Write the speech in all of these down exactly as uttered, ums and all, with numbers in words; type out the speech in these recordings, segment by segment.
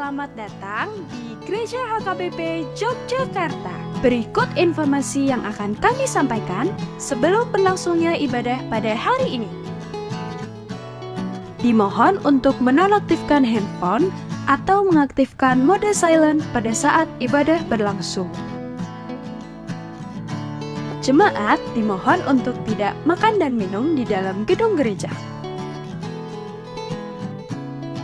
Selamat datang di Gereja H K B P Yogyakarta. Berikut informasi yang akan kami sampaikan sebelum berlangsungnya ibadah pada hari ini. Dimohon untuk menonaktifkan handphone atau mengaktifkan mode silent pada saat ibadah berlangsung. Jemaat dimohon untuk tidak makan dan minum di dalam gedung gereja.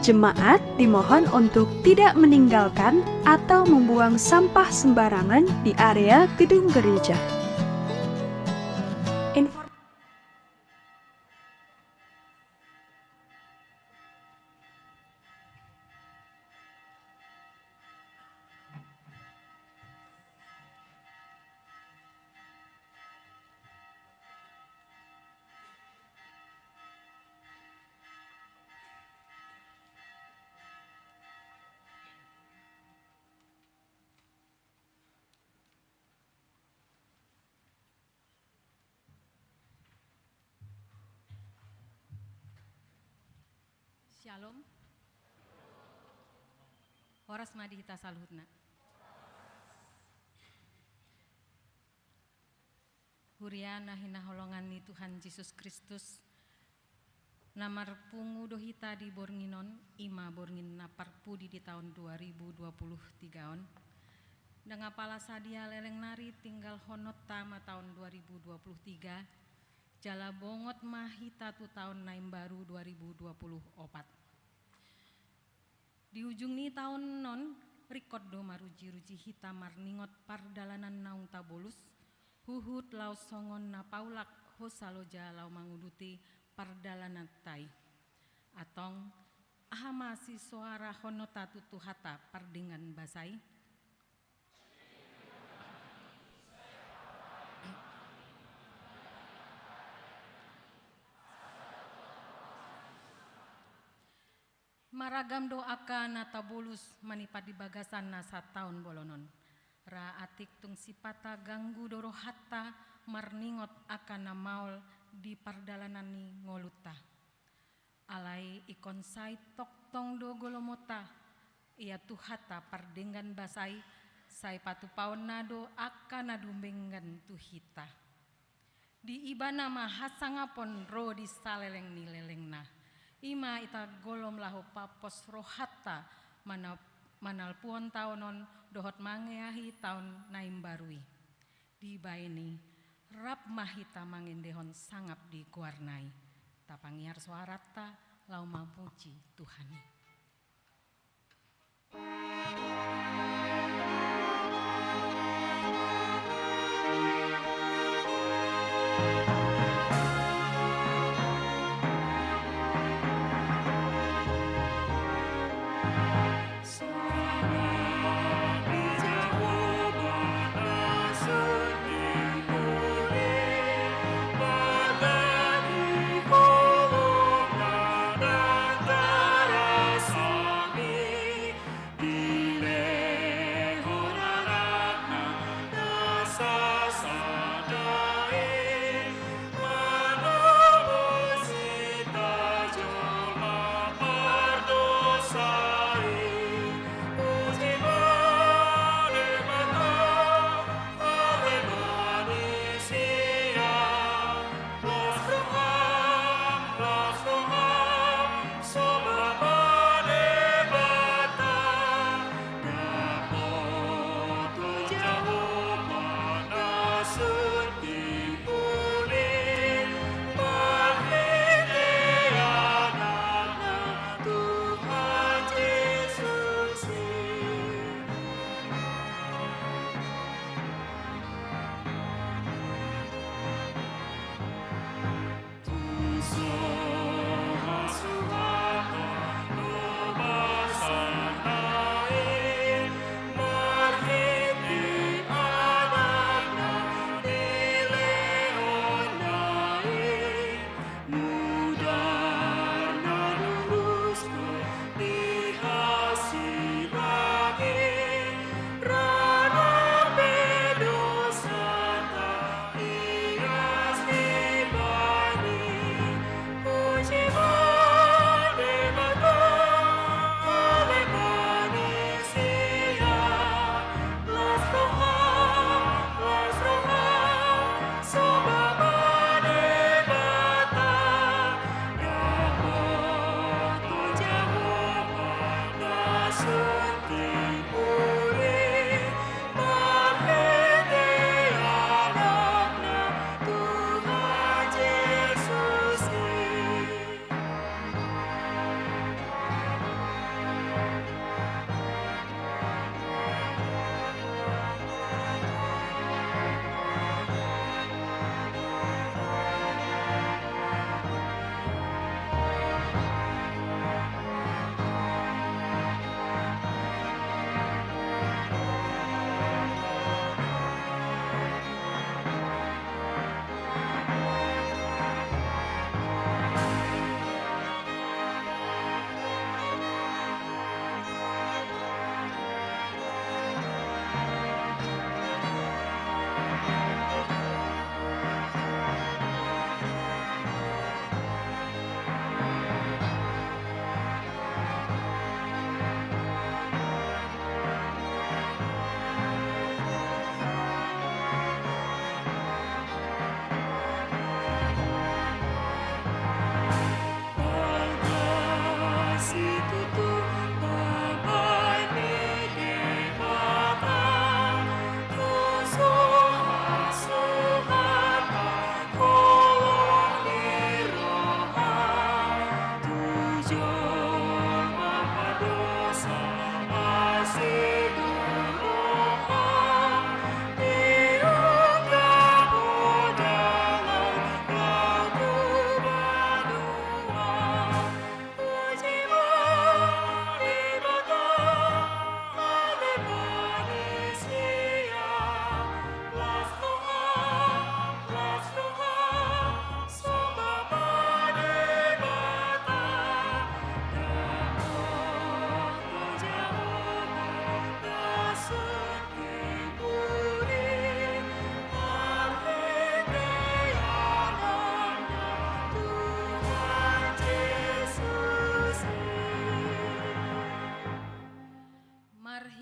Jemaat dimohon untuk tidak meninggalkan atau membuang sampah sembarangan di area gedung gereja. Inform- Shalom. Horas ma di hita saluhutna. Huria na hinaholongan ni Tuhan Jesus Kristus, na marpungu do hita di borngin on, i ma borngin na parpudi di taon dua ribu dua puluh tiga on. Ndang apala sadia leleng nari tinggalhononta ma taon dua ribu dua puluh tiga, jala bongot ma hita tu taon na imbaru dua ribu dua puluh opat. Di ujung ni taon on, ringkot do maruji-ruji hita marningot pardalanan naung tabolus, huhut laos songon na paulak hosa loja laho manguduti pardalananta i. Antong, aha ma sisoarahononta tu Tuhanta pardenggan basa i? Maragam do angka na tabolus manipat di bagasan na sataon bolon on. Ra atik tung sipata ganggu do rohanta marningot angka na maol di pardalanan ni ngolunta. Alai ingkon sai tongtong do golomonta, ia Tuhanta pardenggan basa i, sai patupaonna do angka na dumenggan tu hita. Di Ibana ma hasangapon ro di saleleng ni lelengna. I ma ita golom laho paampus rohanta mana-, manalpuhon taon on dohot mangeahi taon na imbaru i. Dibaen i, rap ma hita mangendehon sangap di goarna i. Tapangiar soaranta laho mamuji Tuhan i.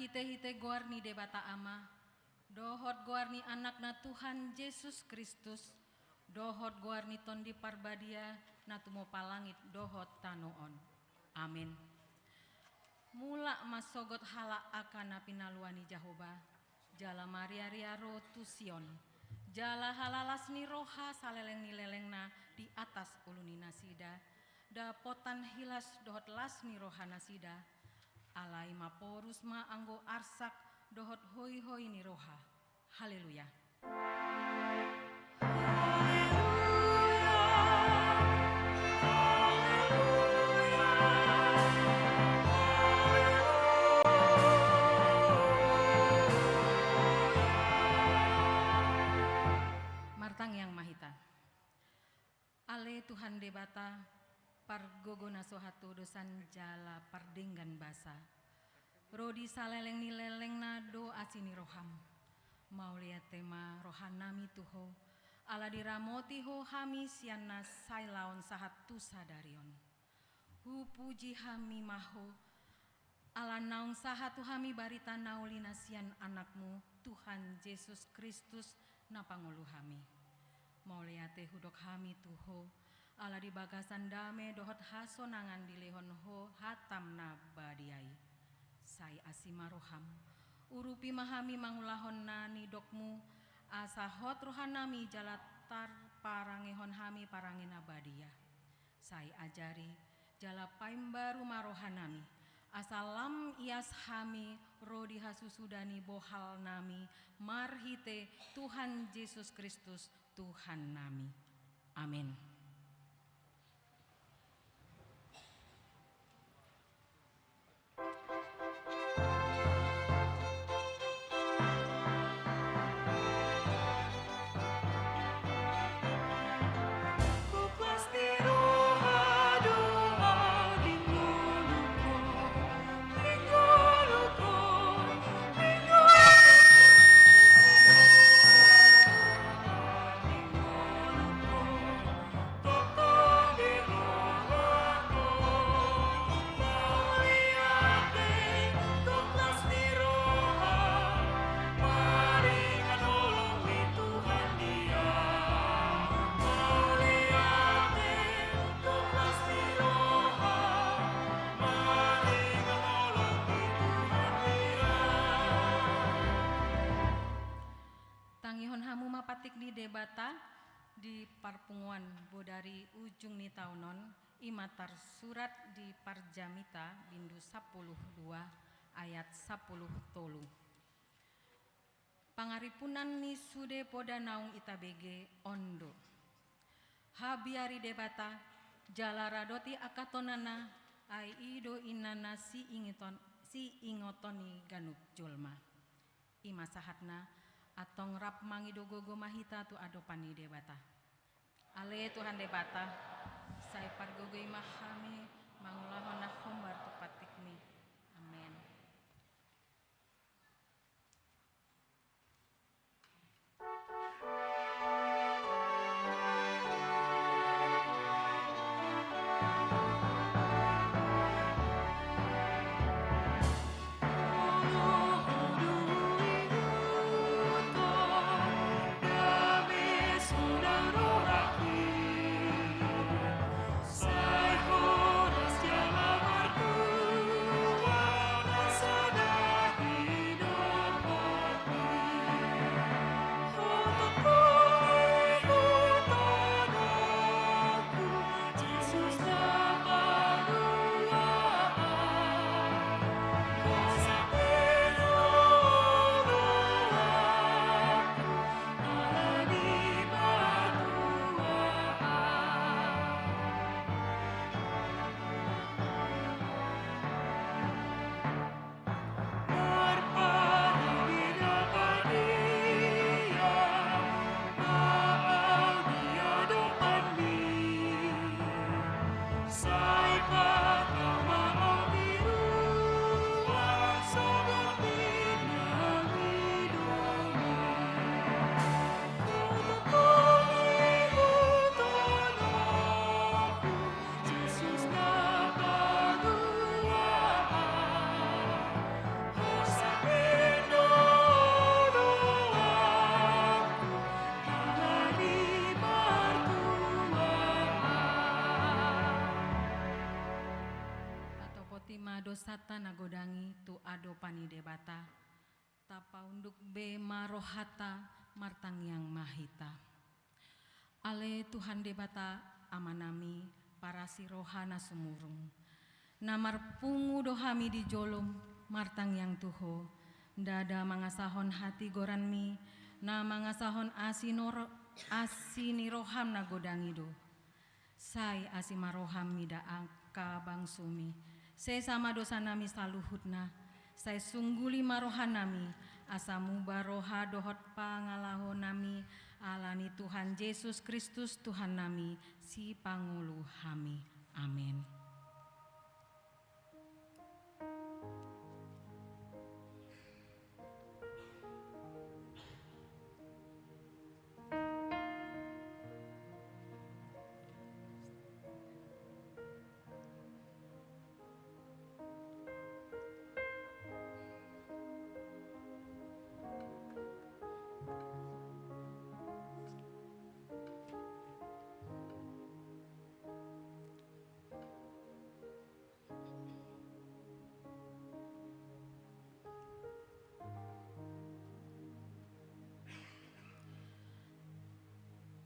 Hite-hite goar ni Debata Ama, dohot goar ni Anakna Tuhan Jesus Kristus, dohot goar ni Tondi Parbadia, na tumopa langit dohot tano on. Amin. Mulak ma sogot halak angka na pinalua ni Jahowa, jala maria-ria ro tu Sion, jala halalas ni roha saleleng ni lelengna di atas ulu ni nasida, dapotan hilas dohot las ni roha nasida, alai maporus ma anggo arsak dohot hoi-hoi ni roha. Haleluya. Martangiang ma hita. Ale Tuhan Debata, pargogo na so hatodosan jala pardenggan basa. Ro di saleleng ni lelengna do asi ni roham. Mauliate ma rohanami tu Ho, ala diramoti Ho hami sian na sai laon sahat tu sadari on. Hupuji hami ma Ho, ala naung sahat tu hami barita na uli na sian Anakmu, Tuhan Jesus Kristus, na pangolu hami. Mauliate hudok hami tu Ho, ala di bagasan dame dohot hasonangan dilehon Ho hatam na badia i. Sai asi ma roham, urupi ma hami mangulahon na nidokmu, asa hot rohanami jala tarparangehon hami parange na badia. Sai ajari, jala paimbaru ma rohanami, asa lam ias hami ro di hasusuda ni bohalnami, marhite Tuhan Jesus Kristus, Tuhannami. Amin. Tangihon hamu ma patik ni Debata di parpunguan bodari ujung ni taon on, i ma tarsurat di Parjamita bindu sampulu dua ayat sampulu tolu. Pangaripunan ni sude poda naung itabege on do. Habiari Debata, jala radoti angka tonana, ai i do inna na siingiton-, siingoton ni ganup jolma. I ma sahatna, antong rap mangido gogo ma hita tu adopan ni Debata. Ale Tuhan Debata, sai pargogoi ma hami mangulahon na hombar tu patikmi. Amen. Tarima dosanta na godang i tu adopan ni Debata, tapaunduk be ma rohanta, martangiang ma hita. Ale Tuhan Debata, Amanami, parasi roha na sumurung, na marpungu do hami di jolom, martangiang tu Ho, ndada mangasahon hatigoranMi, na mangasahon asi nor-, asi ni rohaM na godang i do. Sai asi ma rohaM mida angka bangsoMi. Sesa ma dosanami saluhutna. Sai sungguli ma rohanami, asa muba roha dohot pangalahonami, ala ni Tuhan Jesus Kristus Tuhannami, Sipangolu hami. Amen.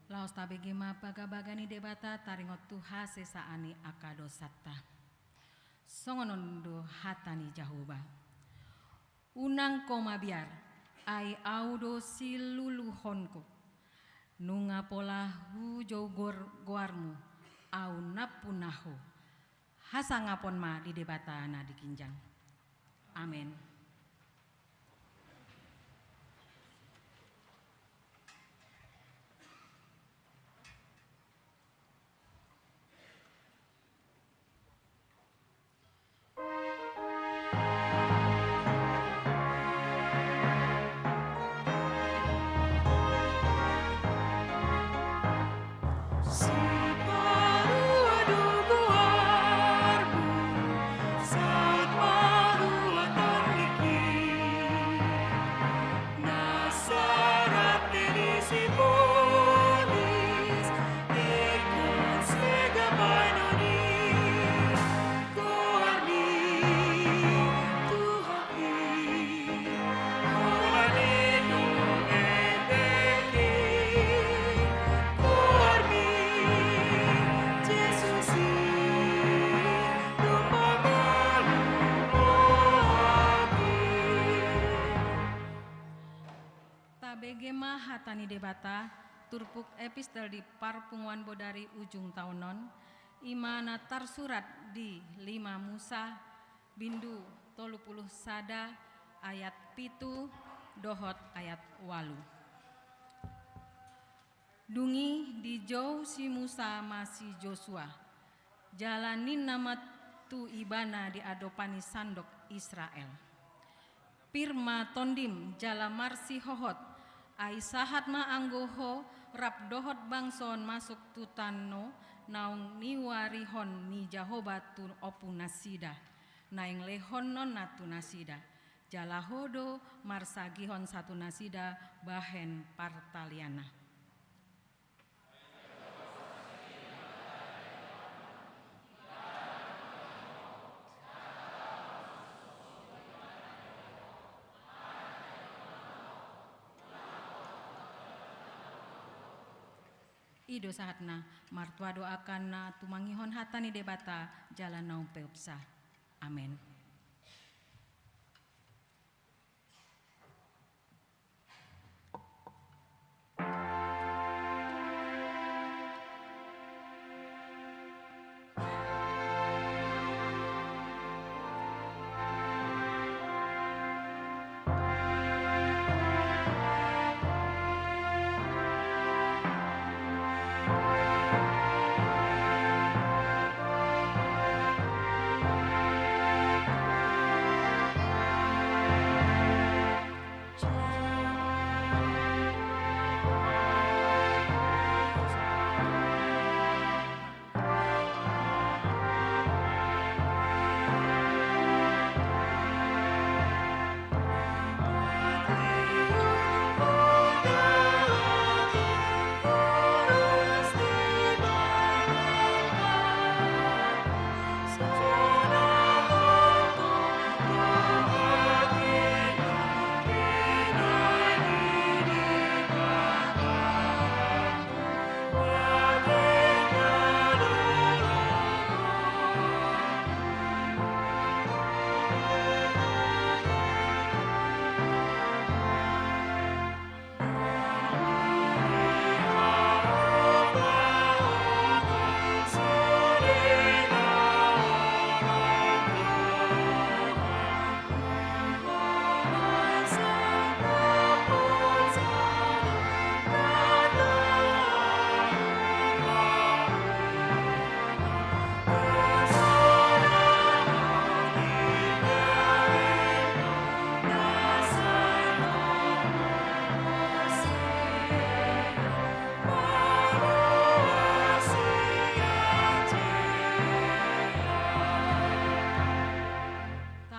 Laos tabege ma bagabaga ni Debata taringot tu hasesaan ni angka dosanta. Songon on do hata ni Jahowa. Unang ho mabiar, ai Ahu do siluluhonku. Nunga pola hujou gor-, goarmu, Ahu nampuna ho. Hasangapon ma di Debata na di ginjang. Amen. Tabege ma hata ni Debata, turpuk epistel di parpunguan bodari ujung taon on, i ma na tarsurat di lima Musa, bindu tolu pulu sada, ayat pitu dohot ayat ualu. Dung i dijou si Musa ma si Josua, jala ninna ma tu ibana di adopan ni sandok Israel: Pir ma tondim jala marsihohot, ai sahat ma anggo ho rap dohot bangso on masuk tu tano naung niuarihon ni Jahowa tu ompunasida. Naeng lehononna tu nasida, jala ho do marsagihon sahat tu nasida bahen partalianna. I do sahatna, martua do angka na tumangihon hata ni Debata jala na umpeopsa. Amen.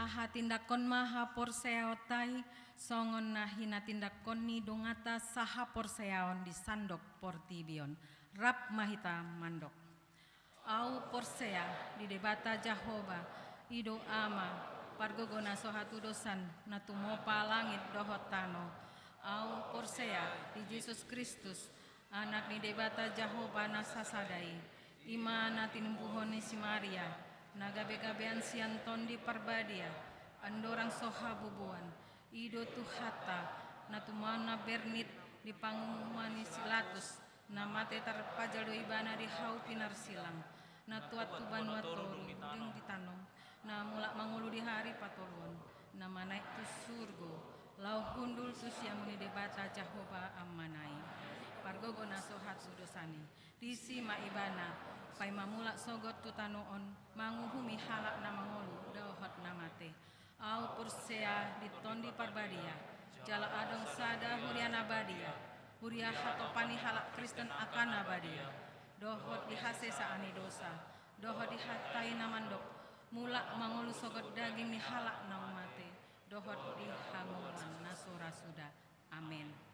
Hatindanghon ma haporseaonta i, songon na hinatindanghon ni donganta sahaporseaon di sandok portibi on. Rap ma hita mandok. Ahu porsea di Debata Jahowa, i do Ama, pargogo na so hatudosan, na tumopa langit dohot tano. Ahu porsea di Jesus Kristus, Anak ni Debata Jahowa na sasada i, i ma na tinumbuhon ni si Maria, na gabegabean sian Tondi Parbadia, andorang so habubuan, i do Tuhanta, na tumona bernit di panguhuman ni si Pilatus, na mate tarpajal do ibana di hau pinarsilang, na tuat tu banua toru dung di tano, na mulak mangolu di ari patoluhon, na manaek tu surgo, laho hundul tu siamun ni Debata Jahowa Amana i. Pargogo na so hatudosan i, disi ma ibana, paima mulak sogot tu tano on, manguhumi halak na mangolu dohot na mate. Ahu porsea di Tondi Parbadia, jala adong sada huria na badia, huria hatopan ni halak Kristen angka na badia, dohot di hasesaan ni dosa, dohot di hata i na mandok, mulak mangolu sogot daging ni halak na mate, dohot di hangoluan na so ra suda. Amen.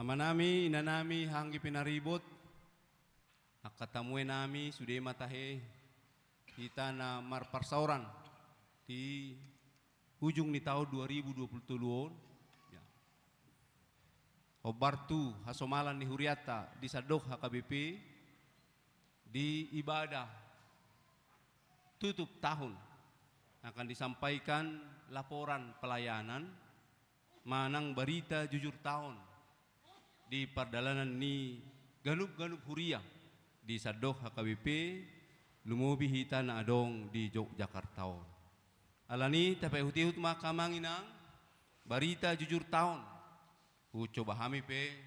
Amanami, inanami, haha anggi pinaribot, angka tamuenami, sude ma tahe hita na marparsaoran di ujung ni taon dua ribu dua puluh tolu on. Ya. Hombar tu hasomalan ni hurianta di sandok H K B P di ibadah tutup tahun akan disampaikan laporan pelayanan manang barita jujur taon di pardalanan ni ganup-ganup huria di sandok H K B P, lumobi hita na adong di Jogjakarta on. Alani i tapaihut-ihut ma angka amang inang barita jujur taon. Hucoba hami pe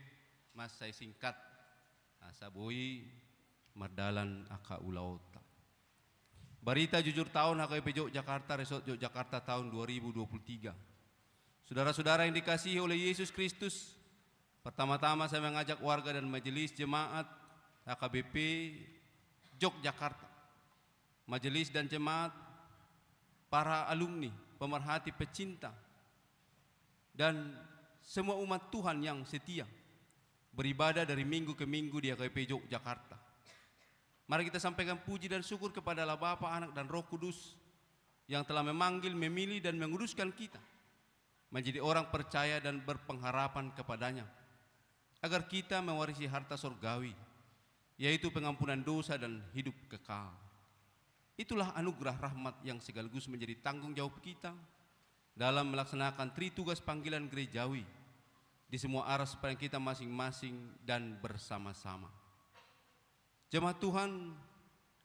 mansai singkat asa boi mardalan angka ulaonta. Barita jujur taon H K B P Jogjakarta, Resort Jogjakarta tahun dua ribu dua puluh tiga. Saudara-saudara yang dikasihi oleh Yesus Kristus, pertama-tama saya mengajak warga dan majelis jemaat H K B P Jogjakarta, majelis dan jemaat, para alumni, pemerhati, pecinta, dan semua umat Tuhan yang setia beribadah dari minggu ke minggu di H K B P Jogjakarta. Mari kita sampaikan puji dan syukur kepada Allah Bapa, Anak, dan Roh Kudus yang telah memanggil, memilih, dan menguduskan kita menjadi orang percaya dan berpengharapan kepada-Nya, agar kita mewarisi harta sorgawi, yaitu pengampunan dosa dan hidup kekal. Itulah anugerah rahmat yang sekaligus menjadi tanggung jawab kita dalam melaksanakan tritugas panggilan gerejawi di semua aspek pelayanan kita masing-masing dan bersama-sama. Jemaat Tuhan,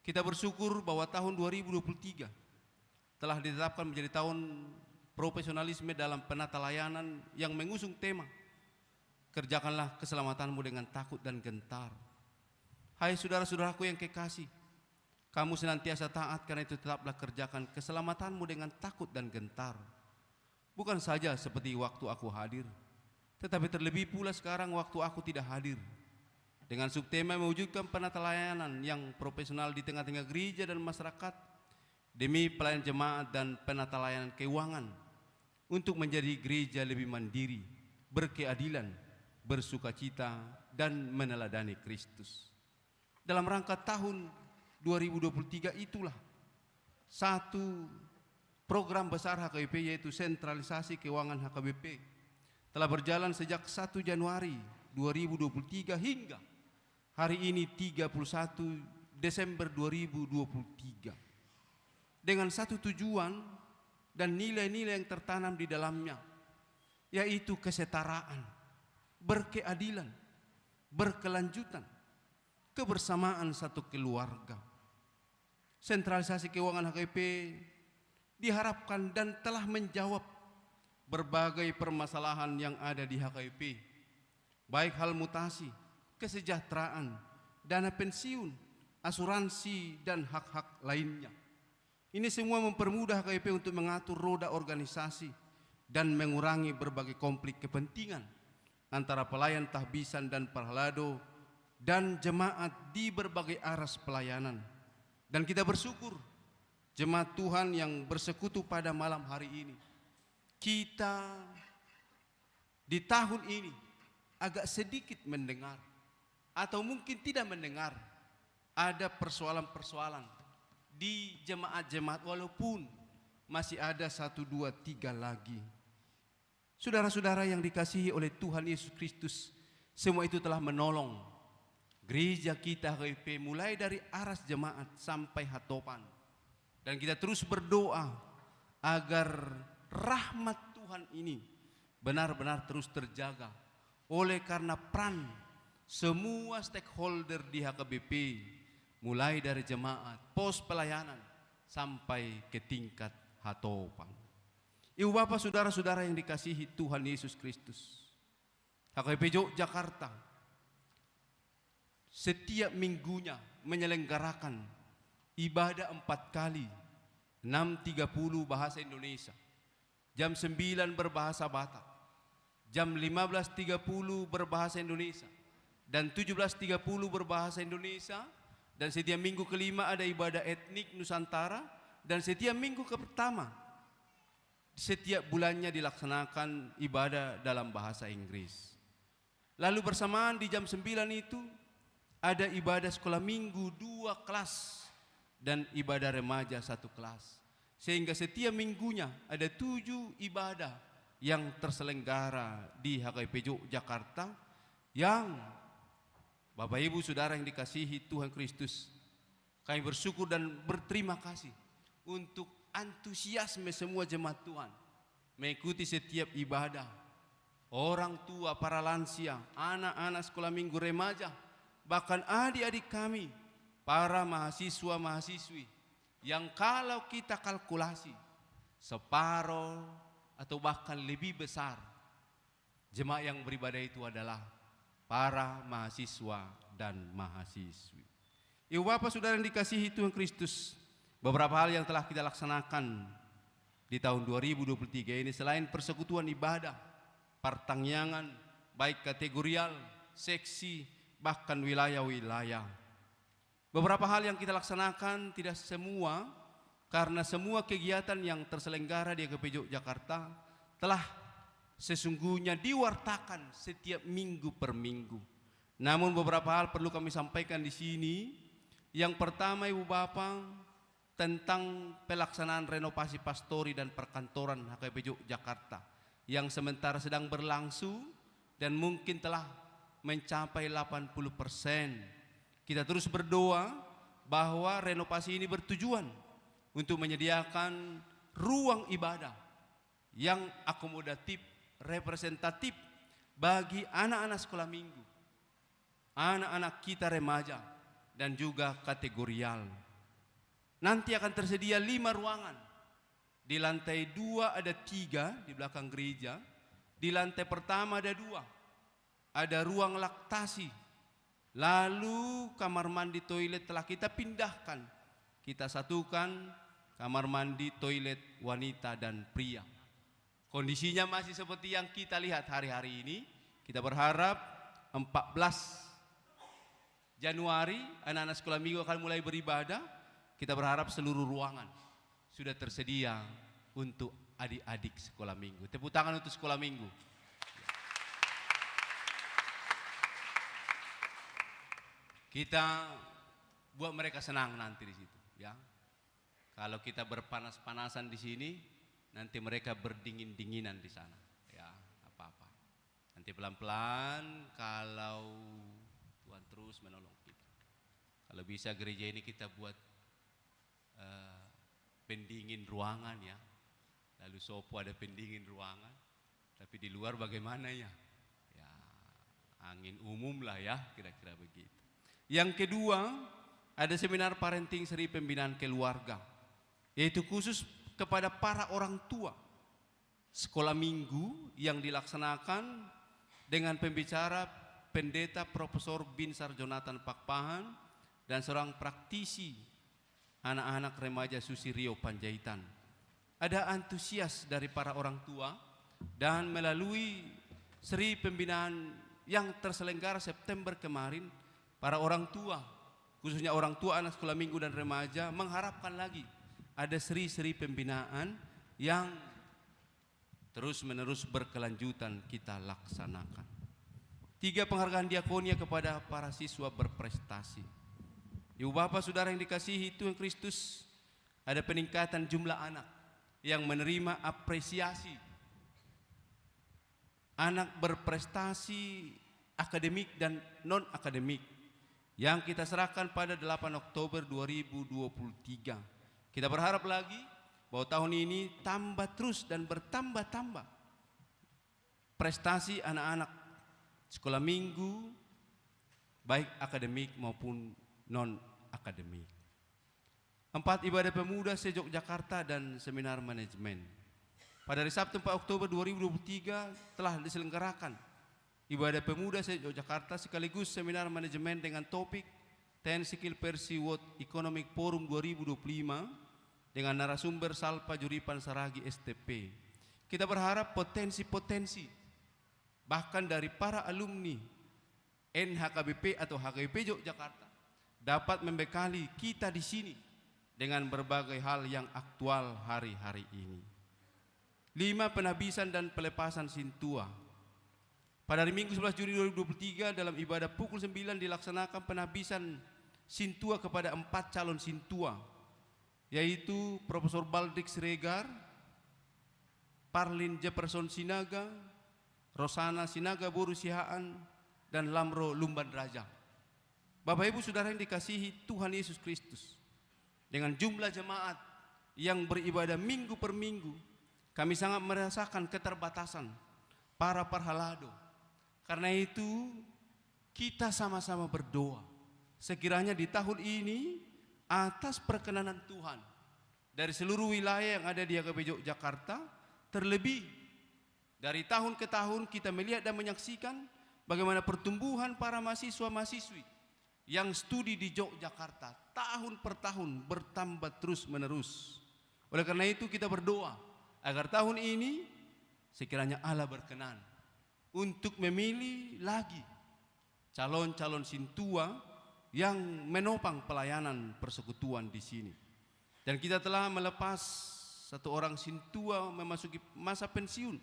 kita bersyukur bahwa tahun dua ribu dua puluh tiga telah ditetapkan menjadi tahun profesionalisme dalam penata layanan yang mengusung tema, "Kerjakanlah keselamatanmu dengan takut dan gentar." Hai saudara-saudaraku yang kekasih, kamu senantiasa taat, karena itu tetaplah kerjakan keselamatanmu dengan takut dan gentar. Bukan saja seperti waktu aku hadir, tetapi terlebih pula sekarang waktu aku tidak hadir. Dengan subtema mewujudkan penata layanan yang profesional di tengah-tengah gereja dan masyarakat, demi pelayanan jemaat dan penata layanan keuangan, untuk menjadi gereja lebih mandiri, berkeadilan, bersukacita, dan meneladani Kristus. Dalam rangka tahun dua ribu dua puluh tiga itulah satu program besar H K B P, yaitu sentralisasi keuangan H K B P, telah berjalan sejak satu Januari dua ribu dua puluh tiga hingga hari ini, tiga puluh satu Desember dua ribu dua puluh tiga, dengan satu tujuan dan nilai-nilai yang tertanam di dalamnya, yaitu kesetaraan, berkeadilan, berkelanjutan, kebersamaan satu keluarga. Sentralisasi keuangan H K B P diharapkan dan telah menjawab berbagai permasalahan yang ada di H K B P, baik hal mutasi, kesejahteraan, dana pensiun, asuransi, dan hak-hak lainnya. Ini semua mempermudah H K B P untuk mengatur roda organisasi dan mengurangi berbagai konflik kepentingan antara pelayan tahbisan dan parhalado dan jemaat di berbagai aras pelayanan. Dan kita bersyukur, jemaat Tuhan yang bersekutu pada malam hari ini, kita di tahun ini agak sedikit mendengar, atau mungkin tidak mendengar, ada persoalan-persoalan di jemaat-jemaat, walaupun masih ada satu, dua, tiga lagi. Saudara-saudara yang dikasihi oleh Tuhan Yesus Kristus, semua itu telah menolong gereja kita H K B P, mulai dari aras jemaat sampai hatopan. Dan kita terus berdoa agar rahmat Tuhan ini benar-benar terus terjaga oleh karena peran semua stakeholder di H K B P, mulai dari jemaat, pos pelayanan, sampai ke tingkat hatopan. Ibu bapa, saudara-saudara yang dikasihi Tuhan Yesus Kristus, H K B P Jogjakarta setiap minggunya menyelenggarakan ibadah empat kali, enam tiga puluh bahasa Indonesia, jam sembilan berbahasa Batak, jam lima belas tiga puluh berbahasa Indonesia, dan tujuh belas tiga puluh berbahasa Indonesia, dan setiap minggu kelima ada ibadah etnik Nusantara, dan setiap minggu ke pertama setiap bulannya dilaksanakan ibadah dalam bahasa Inggris. Lalu bersamaan di jam sembilan itu, ada ibadah sekolah minggu dua kelas dan ibadah remaja satu kelas. Sehingga setiap minggunya ada tujuh ibadah yang terselenggara di H K B P Jogjakarta, yang Bapak Ibu Saudara yang dikasihi Tuhan Kristus, kami bersyukur dan berterima kasih untuk antusiasme semua jemaat Tuhan mengikuti setiap ibadah. Orang tua, para lansia, anak-anak sekolah minggu, remaja, bahkan adik-adik kami, para mahasiswa-mahasiswi, yang kalau kita kalkulasi, separoh atau bahkan lebih besar jemaat yang beribadah itu adalah para mahasiswa dan mahasiswi. Ibu bapa saudara yang dikasihi Tuhan Kristus, beberapa hal yang telah kita laksanakan di tahun dua ribu dua puluh tiga ini, selain persekutuan ibadah, partangiangan, baik kategorial, seksi, bahkan wilayah-wilayah. Beberapa hal yang kita laksanakan, tidak semua, karena semua kegiatan yang terselenggara di H K B P Jogjakarta telah sesungguhnya diwartakan setiap minggu per minggu. Namun beberapa hal perlu kami sampaikan di sini. Yang pertama, Ibu Bapa, tentang pelaksanaan renovasi pastori dan perkantoran H K B P Jogjakarta yang sementara sedang berlangsung dan mungkin telah mencapai delapan puluh persen. Kita terus berdoa bahwa renovasi ini bertujuan untuk menyediakan ruang ibadah yang akomodatif, representatif bagi anak-anak sekolah minggu, anak-anak kita remaja, dan juga kategorial. Nanti akan tersedia lima ruangan. Di lantai dua ada tiga di belakang gereja, di lantai pertama ada dua, ada ruang laktasi, lalu kamar mandi toilet telah kita pindahkan, kita satukan kamar mandi toilet wanita dan pria. Kondisinya masih seperti yang kita lihat hari-hari ini. Kita berharap empat belas Januari, anak-anak sekolah minggu akan mulai beribadah. Kita berharap seluruh ruangan sudah tersedia untuk adik-adik sekolah minggu. Tepuk tangan untuk sekolah minggu. Kita buat mereka senang nanti di situ, ya. Kalau kita berpanas-panasan di sini, nanti mereka berdingin-dinginan di sana. Ya, apa-apa. Nanti pelan-pelan, kalau Tuhan terus menolong kita. Kalau bisa gereja ini kita buat, eh, pendingin ruangan, ya. Lalu sopo ada pendingin ruangan. Tapi di luar bagaimana, ya? Ya, angin umum lah, ya, kira-kira begitu. Yang kedua, ada seminar parenting seri pembinaan keluarga, yaitu khusus kepada para orang tua. Sekolah minggu yang dilaksanakan dengan pembicara Pendeta Profesor Binsar Jonathan Pakpahan dan seorang praktisi anak-anak remaja Susi Rio Panjaitan. Ada antusias dari para orang tua, dan melalui seri pembinaan yang terselenggara September kemarin, para orang tua, khususnya orang tua anak sekolah minggu dan remaja, mengharapkan lagi ada seri-seri pembinaan yang terus-menerus berkelanjutan kita laksanakan. Tiga, penghargaan diakonia kepada para siswa berprestasi. Ibu bapa saudara yang dikasihi Tuhan Kristus, ada peningkatan jumlah anak yang menerima apresiasi anak berprestasi akademik dan non-akademik yang kita serahkan pada delapan Oktober dua ribu dua puluh tiga. Kita berharap lagi bahwa tahun ini tambah terus dan bertambah-tambah prestasi anak-anak sekolah minggu, baik akademik maupun non-akademik. Empat, ibadah pemuda se-Yogyakarta dan seminar manajemen. Pada hari Sabtu empat Oktober dua ribu dua puluh tiga telah diselenggarakan ibadah pemuda se-Yogyakarta sekaligus seminar manajemen dengan topik Ten Skill Versi World Economic Forum dua ribu dua puluh lima dengan narasumber Salpa Juripan Saragi, S T P. Kita berharap potensi-potensi, bahkan dari para alumni N H K B P atau H K B P Yogyakarta, dapat membekali kita di sini dengan berbagai hal yang aktual hari-hari ini. Lima, penahbisan dan pelepasan sintua. Pada hari Minggu sebelas Juni dua ribu dua puluh tiga, dalam ibadah pukul sembilan dilaksanakan penahbisan sintua kepada empat calon sintua, yaitu Profesor Baldrik Siregar, Parlin Jefferson Sinaga, Rosana Sinaga boru Siahaan, dan Lamro Lumban Raja. Bapak Ibu Saudara yang dikasihi Tuhan Yesus Kristus, dengan jumlah jemaat yang beribadah minggu per minggu, kami sangat merasakan keterbatasan para parhalado. Karena itu, kita sama-sama berdoa, sekiranya di tahun ini, atas perkenanan Tuhan, dari seluruh wilayah yang ada di H K B P Yogyakarta, terlebih dari tahun ke tahun kita melihat dan menyaksikan bagaimana pertumbuhan para mahasiswa-mahasiswi yang studi di Yogyakarta tahun per tahun bertambah terus-menerus. Oleh karena itu, kita berdoa agar tahun ini sekiranya Allah berkenan untuk memilih lagi calon-calon sintua yang menopang pelayanan persekutuan di sini. Dan kita telah melepas satu orang sintua memasuki masa pensiun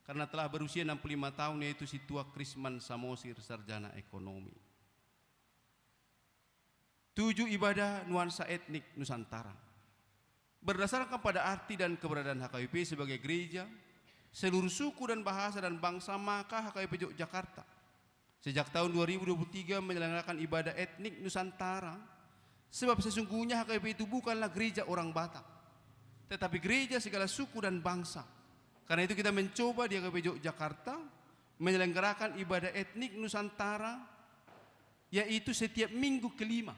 karena telah berusia enam puluh lima tahun, yaitu sintua Krisman Samosir, sarjana ekonomi. Tujuh, ibadah nuansa etnik Nusantara. Berdasarkan pada arti dan keberadaan H K B P sebagai gereja seluruh suku dan bahasa dan bangsa, maka H K B P Yogyakarta sejak tahun dua ribu dua puluh tiga menyelenggarakan ibadah etnik Nusantara, sebab sesungguhnya H K B P itu bukanlah gereja orang Batak, tetapi gereja segala suku dan bangsa. Karena itu, kita mencoba di H K B P Yogyakarta menyelenggarakan ibadah etnik Nusantara, yaitu setiap minggu kelima.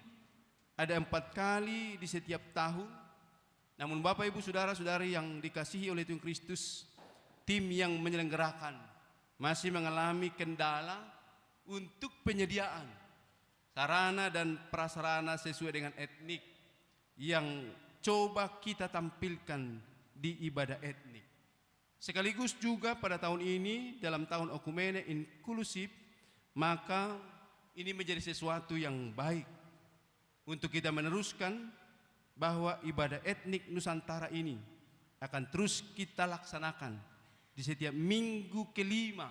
Ada empat kali di setiap tahun. Namun, Bapak, Ibu, Saudara-saudari yang dikasihi oleh Tuhan Kristus, tim yang menyelenggarakan masih mengalami kendala untuk penyediaan sarana dan prasarana sesuai dengan etnik yang coba kita tampilkan di ibadah etnik. Sekaligus juga pada tahun ini, dalam tahun oekumene inklusif, maka ini menjadi sesuatu yang baik untuk kita meneruskan bahwa ibadah etnik Nusantara ini akan terus kita laksanakan di setiap minggu kelima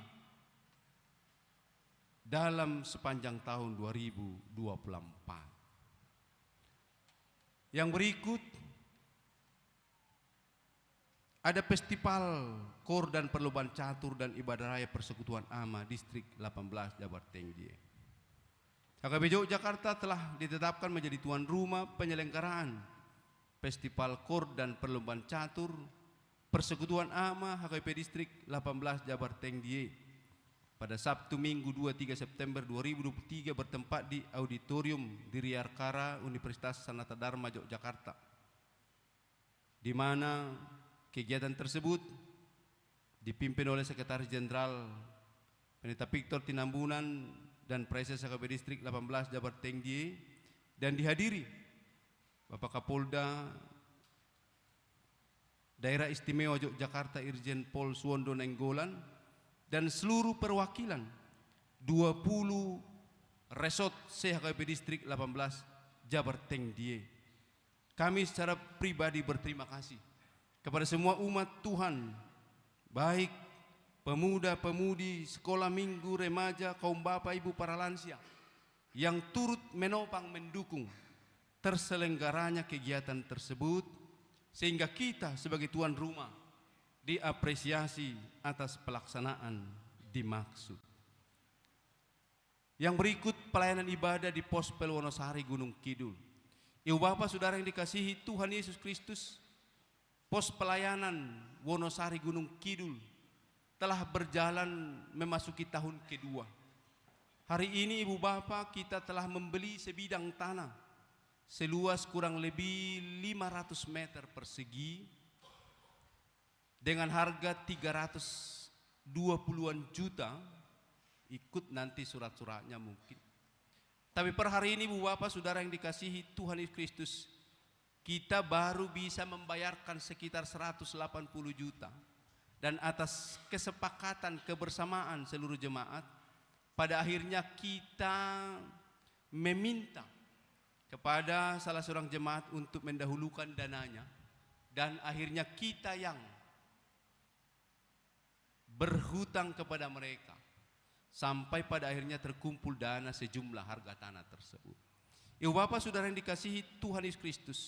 dalam sepanjang tahun dua ribu dua puluh empat. Yang berikut, Ada festival kor dan perlombaan catur dan ibadah raya Persekutuan Ama Distrik delapan belas Jabar Tengdie. H K B P Yogyakarta telah ditetapkan menjadi tuan rumah penyelenggaraan Festival Kor dan Perlombaan Catur Persekutuan Ama H K B P Distrik delapan belas Jabar Tengdie pada Sabtu Minggu dua tiga September dua ribu dua puluh tiga bertempat di Auditorium Diriarkara Universitas Sanata Dharma Yogyakarta, di mana kegiatan tersebut dipimpin oleh Sekretaris Jenderal Pendeta Victor Tinambunan dan Praeses H K B P Distrik delapan belas Jabar Tengdie, dan dihadiri Bapak Kapolda Daerah Istimewa Yogyakarta Irjen Pol Suwondo Nainggolan dan seluruh perwakilan dua puluh resort se-H K B P Distrik delapan belas Jabar Tengdie. Kami secara pribadi berterima kasih kepada semua umat Tuhan, baik pemuda-pemudi, sekolah minggu, remaja, kaum bapa, ibu, para lansia, yang turut menopang, mendukung terselenggaranya kegiatan tersebut, sehingga kita sebagai tuan rumah diapresiasi atas pelaksanaan dimaksud. Yang berikut pelayanan ibadah di Pospel Wonosari Gunung Kidul. Ibu bapa saudara yang dikasihi Tuhan Yesus Kristus, pos pelayanan Wonosari Gunung Kidul telah berjalan memasuki tahun kedua. Hari ini ibu bapa kita telah membeli sebidang tanah seluas kurang lebih lima ratus meter persegi dengan harga tiga ratus dua puluhan juta, ikut nanti surat-suratnya mungkin. Tapi per hari ini, ibu bapa saudara yang dikasihi Tuhan Yesus Kristus, kita baru bisa membayarkan sekitar seratus delapan puluh juta. Dan atas kesepakatan kebersamaan seluruh jemaat, pada akhirnya kita meminta kepada salah seorang jemaat untuk mendahulukan dananya, dan akhirnya kita yang berhutang kepada mereka, sampai pada akhirnya terkumpul dana sejumlah harga tanah tersebut. Ibu bapa saudara yang dikasihi Tuhan Yesus Kristus,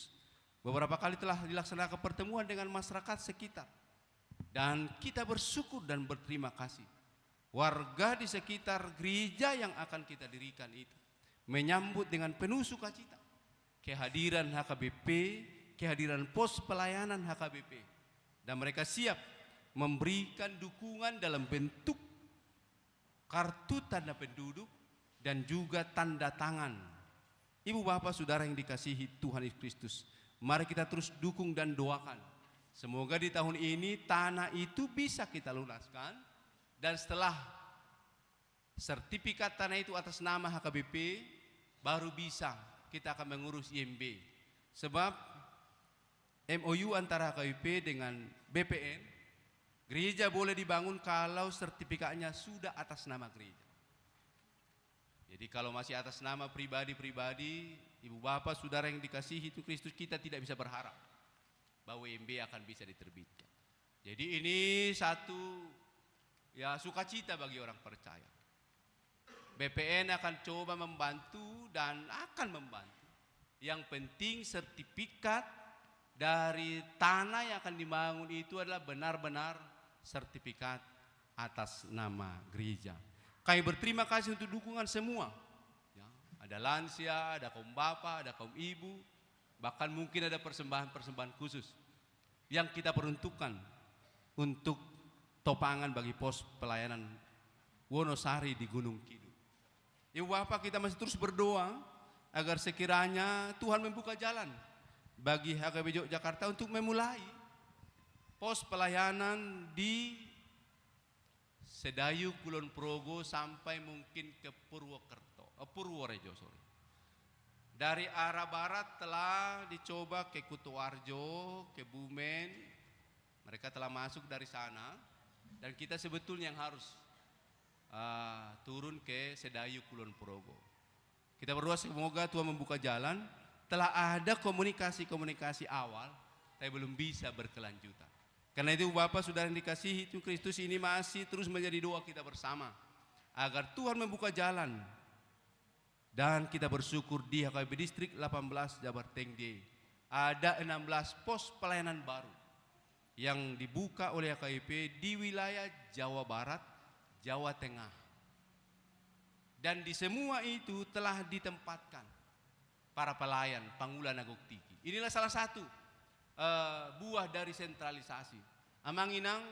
beberapa kali telah dilaksanakan pertemuan dengan masyarakat sekitar, dan kita bersyukur dan berterima kasih. Warga di sekitar gereja yang akan kita dirikan itu menyambut dengan penuh sukacita kehadiran H K B P, kehadiran pos pelayanan H K B P. Dan mereka siap memberikan dukungan dalam bentuk kartu tanda penduduk dan juga tanda tangan. Ibu bapa saudara yang dikasihi Tuhan Yesus Kristus, mari kita terus dukung dan doakan. Semoga di tahun ini tanah itu bisa kita lunaskan, dan setelah sertifikat tanah itu atas nama H K B P, baru bisa kita akan mengurus I M B. Sebab M O U antara H K B P dengan B P N, gereja boleh dibangun kalau sertifikatnya sudah atas nama gereja. Jadi kalau masih atas nama pribadi-pribadi, ibu bapa, saudara yang dikasihi Tuhan Kristus, kita tidak bisa berharap bahwa I M B akan bisa diterbitkan. Jadi ini satu, ya, sukacita bagi orang percaya. B P N akan coba membantu dan akan membantu. Yang penting sertifikat dari tanah yang akan dibangun itu adalah benar-benar sertifikat atas nama gereja. Kami berterima kasih untuk dukungan semua. Ya, ada lansia, ada kaum bapa, ada kaum ibu, bahkan mungkin ada persembahan-persembahan khusus yang kita peruntukkan untuk topangan bagi pos pelayanan Wonosari di Gunung Kidul. Ibu bapa, kita masih terus berdoa agar sekiranya Tuhan membuka jalan bagi H K B P Yogyakarta untuk memulai pos pelayanan di Sedayu, Kulon Progo, sampai mungkin ke Purwokerto, eh, Purworejo, sorry. Dari arah barat telah dicoba ke Kutoarjo, Kebumen, mereka telah masuk dari sana, dan kita sebetulnya yang harus, eh, turun ke Sedayu, Kulon Progo. Kita berdoa semoga Tuhan membuka jalan. Telah ada komunikasi-komunikasi awal, tapi belum bisa berkelanjutan. Karena itu, Bapak, Saudara yang dikasihi Tuhan Kristus, ini masih terus menjadi doa kita bersama, agar Tuhan membuka jalan. Dan kita bersyukur di H K B P Distrik delapan belas Jabar Tengdie ada enam belas pos pelayanan baru. yang dibuka oleh H K B P di wilayah Jawa Barat, Jawa Tengah. Dan di semua itu telah ditempatkan para pelayan, pangula na gok tingki. Inilah salah satu, eh, buah dari sentralisasi. Amang inang,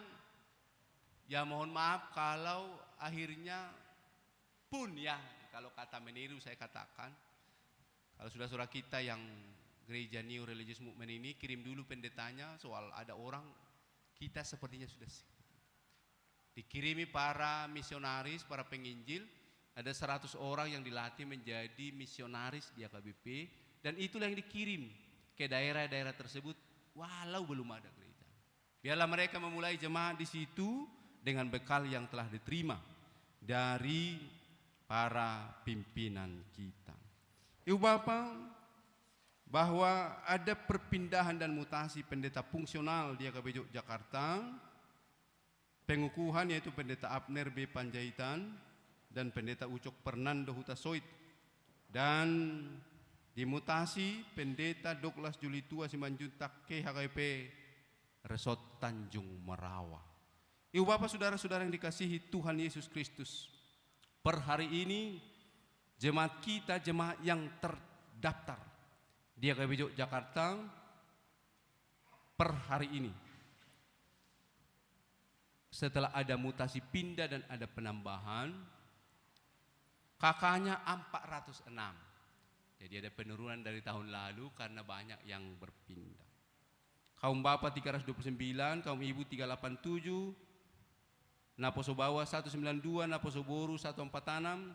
ya mohon maaf kalau akhirnya pun ya, kalau kata Meneru saya katakan, kalau saudara-saudara kita yang gereja New Religious Movement ini kirim dulu pendetanya, soal ada orang, kita sepertinya sudah siap. Dikirimi para misionaris, para penginjil, ada seratus orang yang dilatih menjadi misionaris di H K B P, dan itulah yang dikirim ke daerah-daerah tersebut, walau belum ada gereja. Biarlah mereka memulai jemaat di situ dengan bekal yang telah diterima dari para pimpinan kita. Ibu Bapa, bahwa ada perpindahan dan mutasi pendeta fungsional di H K B P Jogjakarta, pengukuhan yaitu Pendeta Abner B Panjaitan dan Pendeta Ucok Fernando Hutasoit, dan dimutasi Pendeta Douglas Julitua Simanjuntak ke H K B P Resort Tanjung Merawa. Ibu Bapa, saudara-saudara yang dikasihi Tuhan Yesus Kristus, per hari ini jemaat kita, jemaat yang terdaftar di H K B P Jogjakarta per hari ini, setelah ada mutasi pindah dan ada penambahan, K K-nya empat ratus enam. Jadi ada penurunan dari tahun lalu karena banyak yang berpindah. Kaum bapa tiga ratus dua puluh sembilan, kaum ibu tiga lapan tujuh, naposo baoa satu sembilan dua, naposo boru satu empat enam,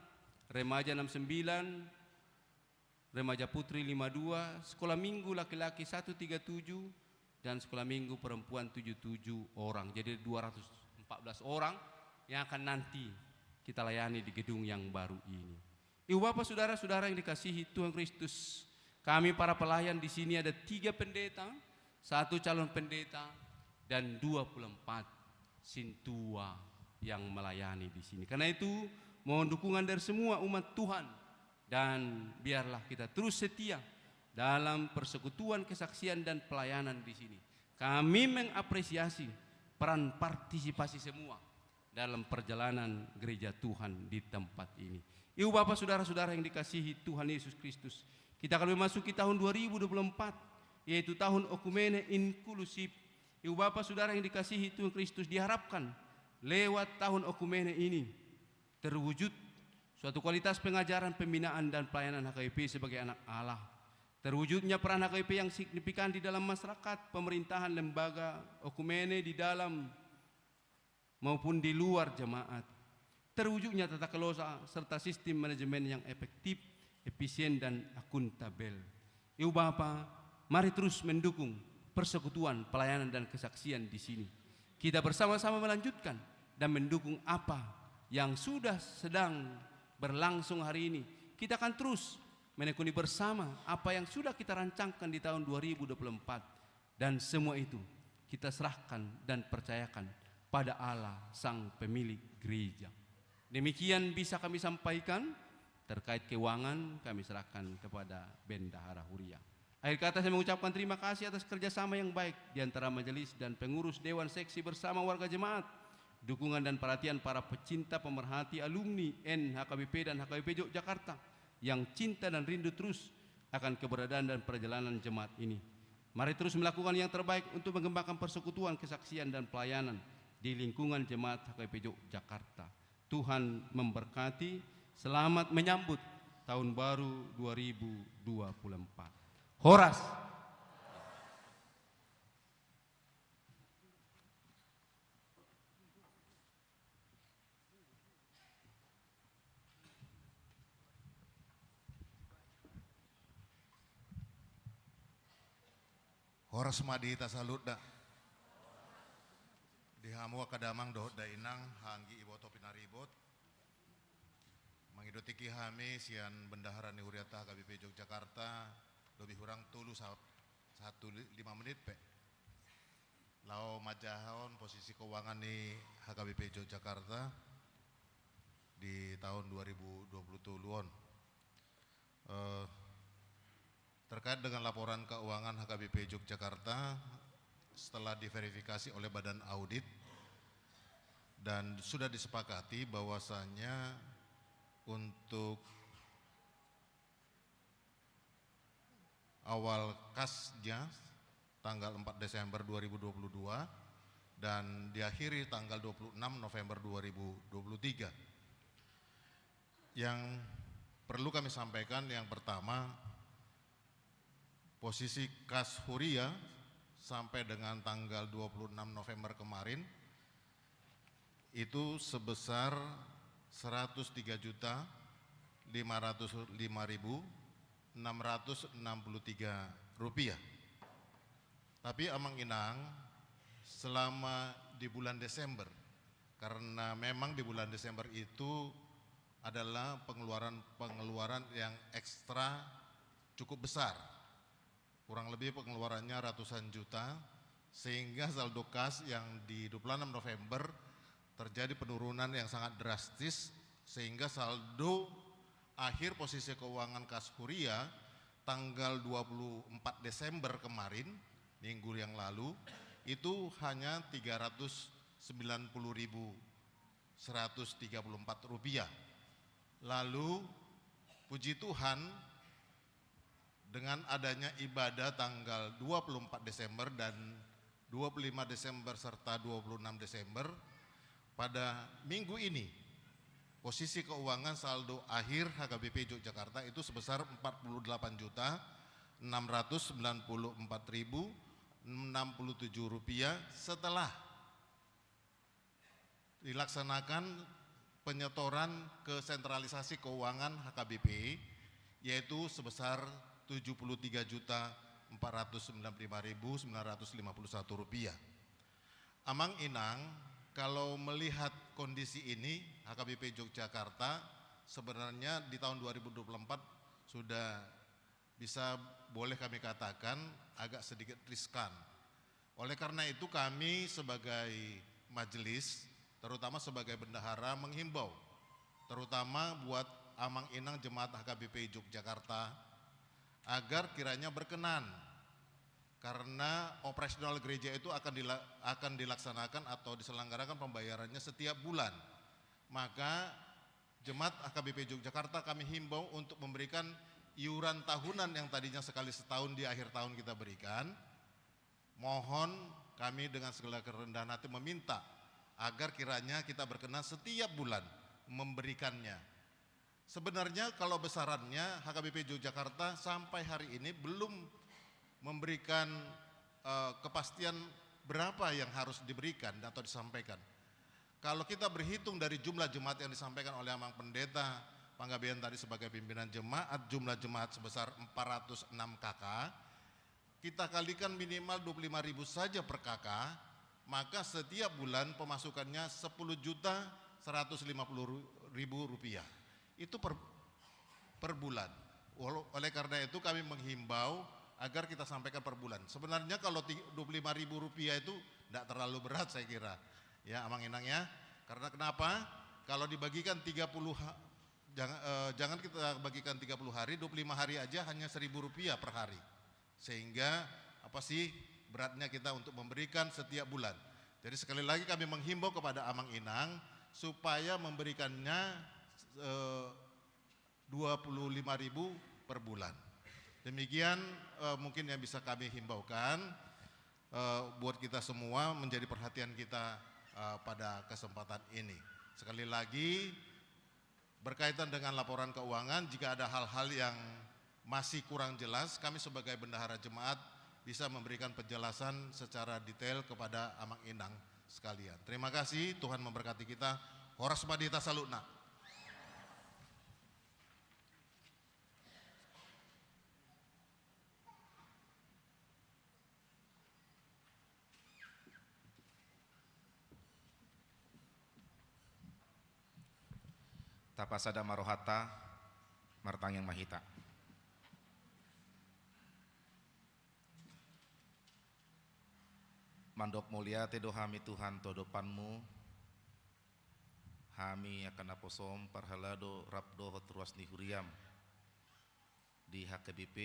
remaja enam sembilan, remaja putri lima dua, sekolah minggu laki-laki satu tiga tujuh, dan sekolah minggu perempuan tujuh tujuh orang. Jadi dua ratus empat belas orang yang akan nanti kita layani di gedung yang baru ini. Ibu bapa, saudara-saudara yang dikasihi Tuhan Kristus, kami para pelayan di sini ada tiga pendeta, satu calon pendeta, dan dua puluh empat sintua yang melayani di sini. Karena itu, mohon dukungan dari semua umat Tuhan, dan biarlah kita terus setia dalam persekutuan, kesaksian, dan pelayanan di sini. Kami mengapresiasi peran partisipasi semua dalam perjalanan gereja Tuhan di tempat ini. Ibu bapa, saudara-saudara yang dikasihi Tuhan Yesus Kristus, kita akan memasuki tahun dua ribu dua puluh empat, yaitu tahun okumene inklusif. Ibu bapa, saudara yang dikasihi Tuhan Kristus, diharapkan lewat tahun okumene ini terwujud suatu kualitas pengajaran, pembinaan, dan pelayanan H K B P sebagai anak Allah. Terwujudnya peran H K B P yang signifikan di dalam masyarakat, pemerintahan, lembaga, okumene di dalam maupun di luar jemaat. Terwujudnya tata kelola serta sistem manajemen yang efektif, efisien, dan akuntabel. Ibu bapa, mari terus mendukung persekutuan, pelayanan, dan kesaksian di sini. Kita bersama-sama melanjutkan dan mendukung apa yang sudah sedang berlangsung hari ini. Kita akan terus menekuni bersama apa yang sudah kita rancangkan di tahun dua ribu dua puluh empat. Dan semua itu kita serahkan dan percayakan pada Allah, Sang Pemilik Gereja. Demikian bisa kami sampaikan. Terkait keuangan, kami serahkan kepada Bendahara Huria. Akhir kata, saya mengucapkan terima kasih atas kerjasama yang baik di antara majelis dan pengurus Dewan Seksi bersama warga jemaat, dukungan dan perhatian para pecinta pemerhati alumni N H K B P dan H K B P Jogjakarta yang cinta dan rindu terus akan keberadaan dan perjalanan jemaat ini. Mari terus melakukan yang terbaik untuk mengembangkan persekutuan, kesaksian, dan pelayanan di lingkungan jemaat H K B P Jogjakarta. Tuhan memberkati. Selamat menyambut tahun baru dua ribu dua puluh empat. Horas. Horas ma di hita saluhutna. Di hamu angka damang dohot dainang, anggi iboto pinaribot. Mangido tingki hami sian bendahara ni hurianta H K B P Jogjakarta, lebih kurang tolu sa-, satu li-, lima menit pe. Laho manjahahon posisi keuangan ni H K B P Jogjakarta di tahun dua ribu dua puluh tolu on. Eh, terkait dengan laporan keuangan H K B P Jogjakarta, setelah diverifikasi oleh Badan Audit dan sudah disepakati bahwasanya untuk awal kasnya tanggal empat Desember dua ribu dua puluh dua dan diakhiri tanggal dua puluh enam November dua ribu dua puluh tiga. Yang perlu kami sampaikan, yang pertama, posisi kas huria sampai dengan tanggal dua puluh enam November kemarin itu sebesar seratus tiga juta lima ratus lima ribu enam ratus enam puluh tiga rupiah. Tapi Amang Inang, selama di bulan Desember, karena memang di bulan Desember itu adalah pengeluaran-pengeluaran yang ekstra cukup besar, kurang lebih pengeluarannya ratusan juta, sehingga saldo kas yang di dua puluh enam November terjadi penurunan yang sangat drastis, sehingga saldo akhir posisi keuangan kas huria tanggal dua puluh empat Desember kemarin, minggu yang lalu, itu hanya tiga ratus sembilan puluh ribu seratus tiga puluh empat rupiah. Lalu, puji Tuhan, dengan adanya ibadah tanggal dua puluh empat Desember dan dua puluh lima Desember serta dua puluh enam Desember, pada minggu ini, posisi keuangan saldo akhir H K B P Yogyakarta itu sebesar empat puluh delapan juta enam ratus sembilan puluh empat ribu enam puluh tujuh rupiah setelah dilaksanakan penyetoran ke sentralisasi keuangan H K B P, yaitu sebesar tujuh puluh tiga juta empat ratus sembilan puluh lima ribu sembilan ratus lima puluh satu rupiah. Amang Inang, kalau melihat kondisi ini, H K B P Yogyakarta sebenarnya di tahun dua ribu dua puluh empat sudah bisa, boleh kami katakan, agak sedikit riskan. Oleh karena itu, kami sebagai majelis, terutama sebagai bendahara, menghimbau, terutama buat Amang Inang jemaat H K B P Yogyakarta, agar kiranya berkenan, karena operasional gereja itu akan dila-, akan dilaksanakan atau diselenggarakan pembayarannya setiap bulan. Maka jemaat H K B P Yogyakarta kami himbau untuk memberikan iuran tahunan yang tadinya sekali setahun di akhir tahun kita berikan. Mohon kami dengan segala kerendahan hati meminta agar kiranya kita berkenan setiap bulan memberikannya. Sebenarnya kalau besarannya H K B P Yogyakarta sampai hari ini belum memberikan, eh, kepastian berapa yang harus diberikan atau disampaikan. Kalau kita berhitung dari jumlah jemaat yang disampaikan oleh Amang Pendeta Panggabean tadi sebagai pimpinan jemaat, jumlah jemaat sebesar empat ratus enam K K, kita kalikan minimal dua puluh lima ribu saja per K K, maka setiap bulan pemasukannya sepuluh juta seratus lima puluh ribu rupiah. Itu per, per bulan. Walau, oleh karena itu kami menghimbau agar kita sampaikan per bulan. Sebenarnya kalau ti-, dua puluh lima ribu rupiah itu nggak terlalu berat, saya kira. Ya, Amang Inang, ya. Karena kenapa? Kalau dibagikan tiga puluh ha-, jangan, eh, jangan kita bagikan tiga puluh hari, dua puluh lima hari aja hanya seribu rupiah per hari. Sehingga apa sih beratnya kita untuk memberikan setiap bulan. Jadi sekali lagi kami menghimbau kepada Amang Inang supaya memberikannya, eh, dua puluh lima ribu per bulan. Demikian, eh, mungkin yang bisa kami himbaukan, eh, buat kita semua, menjadi perhatian kita, eh, pada kesempatan ini. Sekali lagi, berkaitan dengan laporan keuangan, jika ada hal-hal yang masih kurang jelas, kami sebagai bendahara jemaat bisa memberikan penjelasan secara detail kepada Amang Inang sekalian. Terima kasih, Tuhan memberkati kita. Horas ma di hita saluhutna. Tapasada ma rohanta, martangiang ma hita. Mandok mauliate do hami, Tuhan, tu adopanMu. Hami angka naposoM parhalado rap dohot ruas ni huriaM di H K B P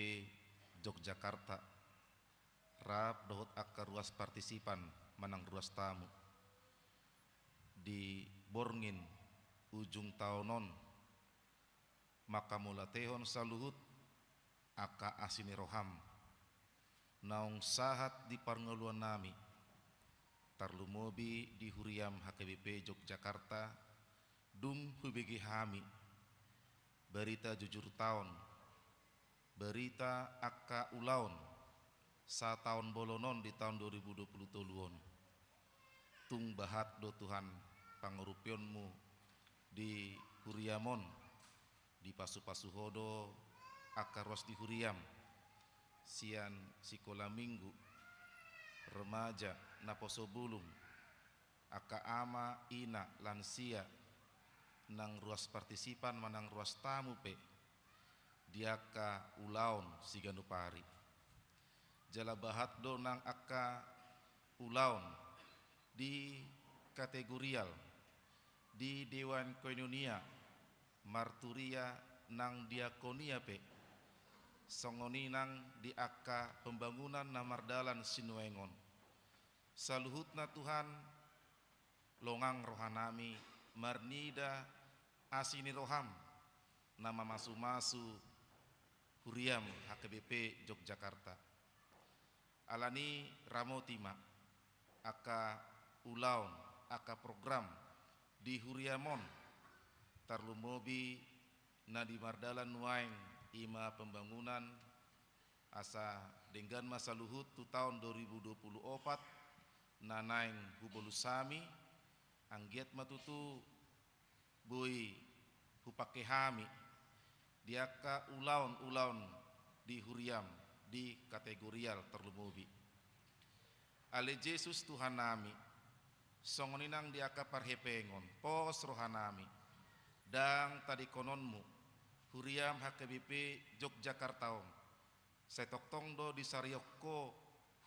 Yogyakarta, rap dohot angka ruas partisipan manang ruas tamu di borngin ujung taon on, mangkamauliatehon saluhut angka asi ni roham naung sahat di parngoluannami, tarlumobi di huriam H K B P Yogyakarta, dung hubege hami barita jujur taon, barita angka ulaon sataon bolon on di taon dua ribu dua puluh tolu on. Tung bahat do Tuhan pangurupion-Mu di huriam on, dipasu-pasu Ho do angka ruas di huriam, sian sikola minggu, remaja, naposo bulung, angka ama, ina, lansia, nang ruas partisipan manang ruas tamu pe di angka ulaon siganup ari. Jala bahat do nang angka ulaon di kategorial, di dewan koinonia, marturia nang diakonia pe, songon i nang di angka pembangunan na mardalan sinuaeng on. Saluhutna Tuhan, longang rohanami marnida asi ni roham na mamasu-masu huriam H K B P Yogyakarta. Alani ramoti ma angka ulaon, angka program di huriam on, tarlumobi na di mardalan nuaeng, i ma pembangunan, asa denggan ma saluhut tu taon dua ribu dua puluh opat na naeng hubolus hami, anggiat ma tutu boi hupangke hami di angka ulaon-ulaon di huriam di kategorial tarlumobi. Ale Jesus Tuhannami, songon i nang di angka parhepengon, pos rohanami, ndang tadingkononmu huriam H K B P Yogyakarta on. Sai tongtong do disarihon Ho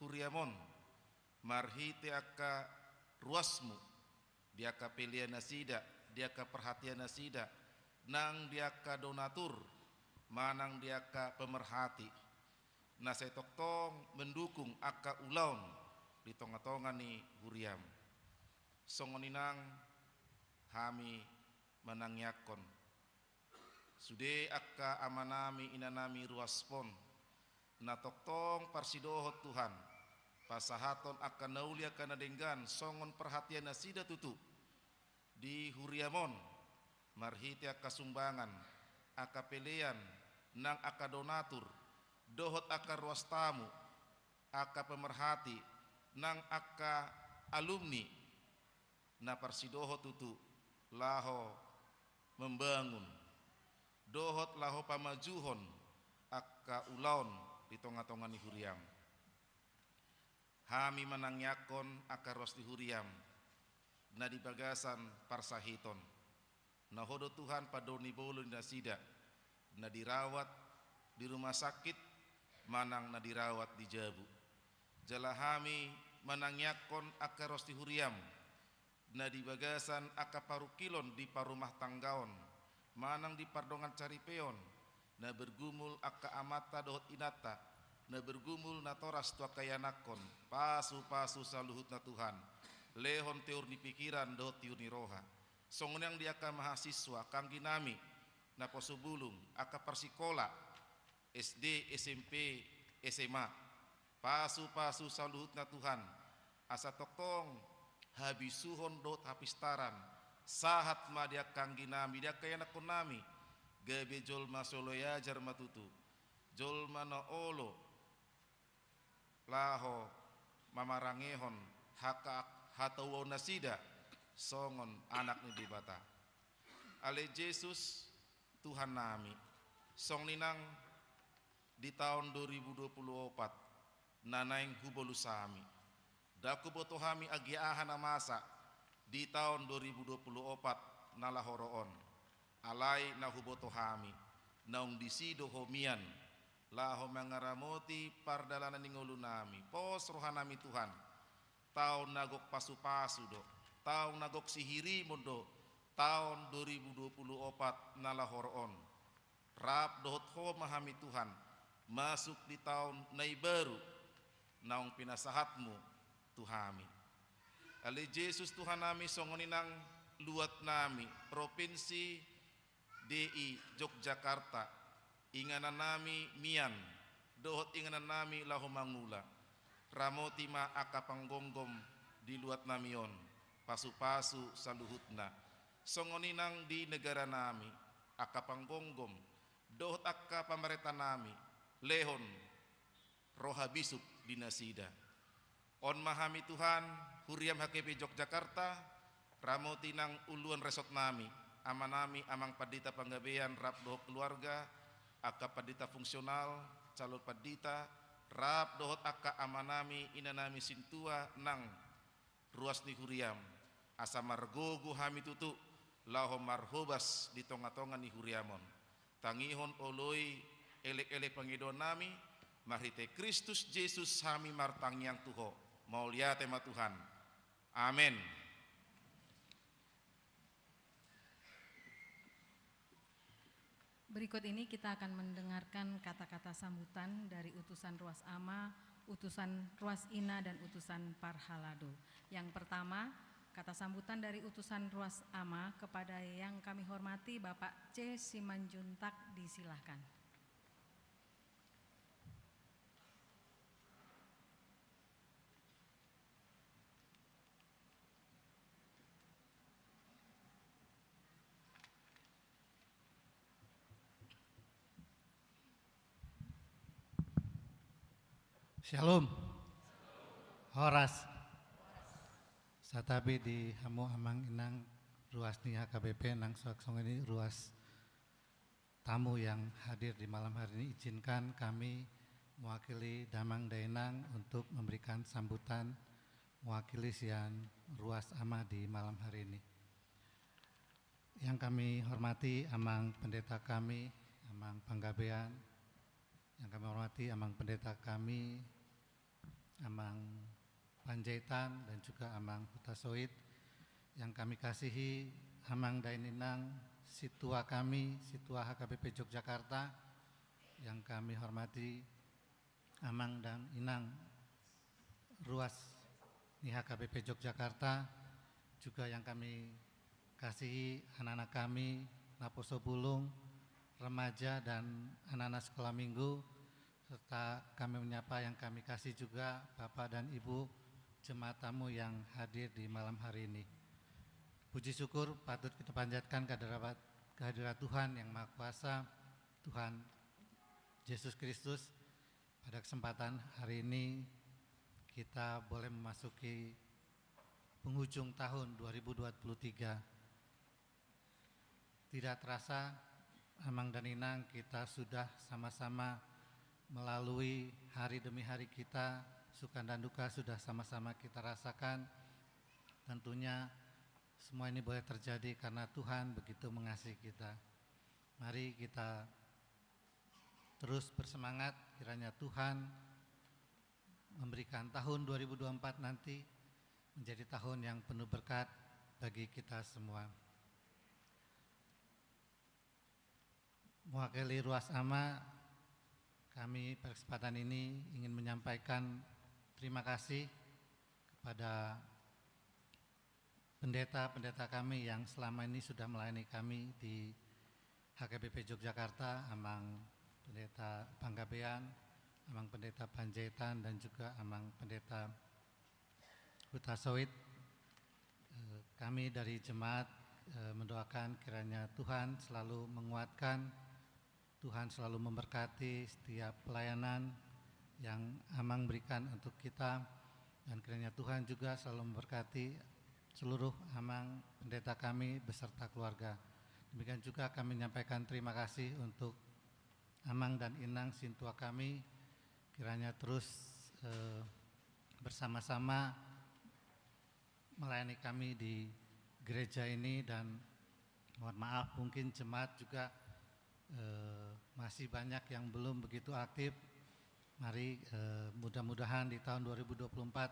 huriam on marhite angka ruasmu, di angka pelean nasida, di angka perhatian nasida, nang di angka donatur, manang di angka pemerhati, na sai tongtong mendukung angka ulaon di tonga-tonga ni huriam. Songon i nang hami manangiangkon sude angka amanami inanami ruas pon, na tongtong parsidohot Tuhan, pasahathon angka na uli angka na denggan songon perhatian nasida tutu di huriam on, marhite angka sumbangan, angka pelean, nang angka donatur, dohot angka ruas tamu, angka pemerhati, nang angka alumni, na parsidohot tutu laho membangun dohot laho pamajuhon angka ulaon di tonga-tonga ni huriam. Hami manangiangkon angka ruas di huriam na di bagasan parsahiton, na Ho do Tuhan pandohon ni boru ni nasida, na dirawat di rumah sakit, manang na dirawat di jabu. Jala hami manangiangkon angka ruas di huriam, na di bagasan angka parungkilon di parrumahtanggaon, manang di pardongan saripeon, na bergumul angka amanta dohot inanta, na bergumul natoras tu angka ianakhon, pasu-pasu saluhutna Tuhan, lehon tiur ni pikiran dohot tiur ni roha. Songon i nang di angka mahasiswa, angka angginami, naposo bulung, angka parsikola, S D, S M P, S M A. Pasu-pasu saluhutna Tuhan, asa tongtong habisuhon dohot hapistaran, sahat ma di angka angginami, di angka ianakhonnami, gabe jolma soloajar ma tutu, jolma na olo laho mamarangehon haka-, hatauon nasida songon anak ni Debata. Ale Jesus, Tuhannami, songon i nang di taon dua ribu dua puluh opat na naeng hubolus hami. Ndang huboto hami anggiat aha na masa di taon dua ribu dua puluh opat na laho ro on. Alai na huboto hami, naung disi do Ho mian laho mangaramoti pardalanan ni ngolunami. Pos rohanami Tuhan, taon na gok pasu-pasu do, taon na gok sihirimon do taon dua ribu dua puluh opat na laho ro on. Rap dohot Ho ma hami Tuhan masuk di taon na imbaru, naung pinasahatmu tu hami. Ale Jesus Tuhanami, songon i nang luat nami Provinsi D I Yogyakarta, inganan nami mian, dohot inganan nami laho mangula. Ramoti ma angka panggomgom di luat nami on, pasupasu saluhutna. Songon i nang di negara nami, angka panggomgom, dohot angka pamarenta nami, lehon roha bisuk di nasida. On ma hami Tuhan, huriam H K B P Yogyakarta, ramoti nang uluan resort nami, ama nami, amang pandita panggabean, rap dohot keluarga, angka pandita fungsional, calon pandita, rap dohot angka ama nami, ina nami sintua, nang ruas ni huriam, asa margogo hami tutu, laho marhobas di tongatonga ni huriam on. Tangihon olo i elek-elek pangidoan nami, marhite Kristus Jesus hami martangiang tu Ho. Mauliate ma Tuhan. Amen. Berikut ini kita akan mendengarkan kata-kata sambutan dari utusan Ruas Ama, utusan Ruas Ina, dan utusan Parhalado. Yang pertama, kata sambutan dari utusan Ruas Ama kepada yang kami hormati Bapak C Simanjuntak, disilahkan. Syalom. Horas. Santabi di hamu amang inang ruas ni H K B P nang songon i ruas tamu yang hadir di malam hari ini, izinkan kami mewakili damang dainang untuk memberikan sambutan mewakili sian Ruas Ama di malam hari ini. Yang kami hormati amang pendeta kami, amang panggabean, yang kami hormati amang pendeta kami, amang Panjaitan, dan juga amang Hutasoit. Yang kami kasihi amang dainang, sintua kami, sintua H K B P Yogyakarta, yang kami hormati amang dan inang ruas ni H K B P Yogyakarta, juga yang kami kasihi anak-anak kami, naposo bulung, remaja, dan anak-anak sekolah minggu, serta kami menyapa yang kami kasih juga Bapak dan Ibu jemaat tamu yang hadir di malam hari ini. Puji syukur patut kita panjatkan kehadirat, kehadirat Tuhan yang Maha Kuasa, Tuhan Yesus Kristus. Pada kesempatan hari ini kita boleh memasuki penghujung tahun dua ribu dua puluh tiga. Tidak terasa, amang dan inang, kita sudah sama-sama melalui hari demi hari kita, suka dan duka sudah sama-sama kita rasakan. Tentunya semua ini boleh terjadi karena Tuhan begitu mengasihi kita. Mari kita terus bersemangat, kiranya Tuhan memberikan tahun dua ribu dua puluh empat nanti menjadi tahun yang penuh berkat bagi kita semua. Mewakili Ruas Ama, kami pada kesempatan ini ingin menyampaikan terima kasih kepada pendeta-pendeta kami yang selama ini sudah melayani kami di H K B P Yogyakarta, Amang Pendeta Panggabean, Amang Pendeta Panjaitan, dan juga Amang Pendeta Hutasoit. Eh, kami dari jemaat, eh, mendoakan kiranya Tuhan selalu menguatkan, Tuhan selalu memberkati setiap pelayanan yang Amang berikan untuk kita, dan kiranya Tuhan juga selalu memberkati seluruh Amang Pendeta kami beserta keluarga. Demikian juga kami menyampaikan terima kasih untuk Amang dan Inang sintua kami, kiranya terus, eh, bersama-sama melayani kami di gereja ini, dan mohon maaf, mungkin jemaat juga, eh, masih banyak yang belum begitu aktif. Mari, eh, mudah-mudahan di tahun dua ribu dua puluh empat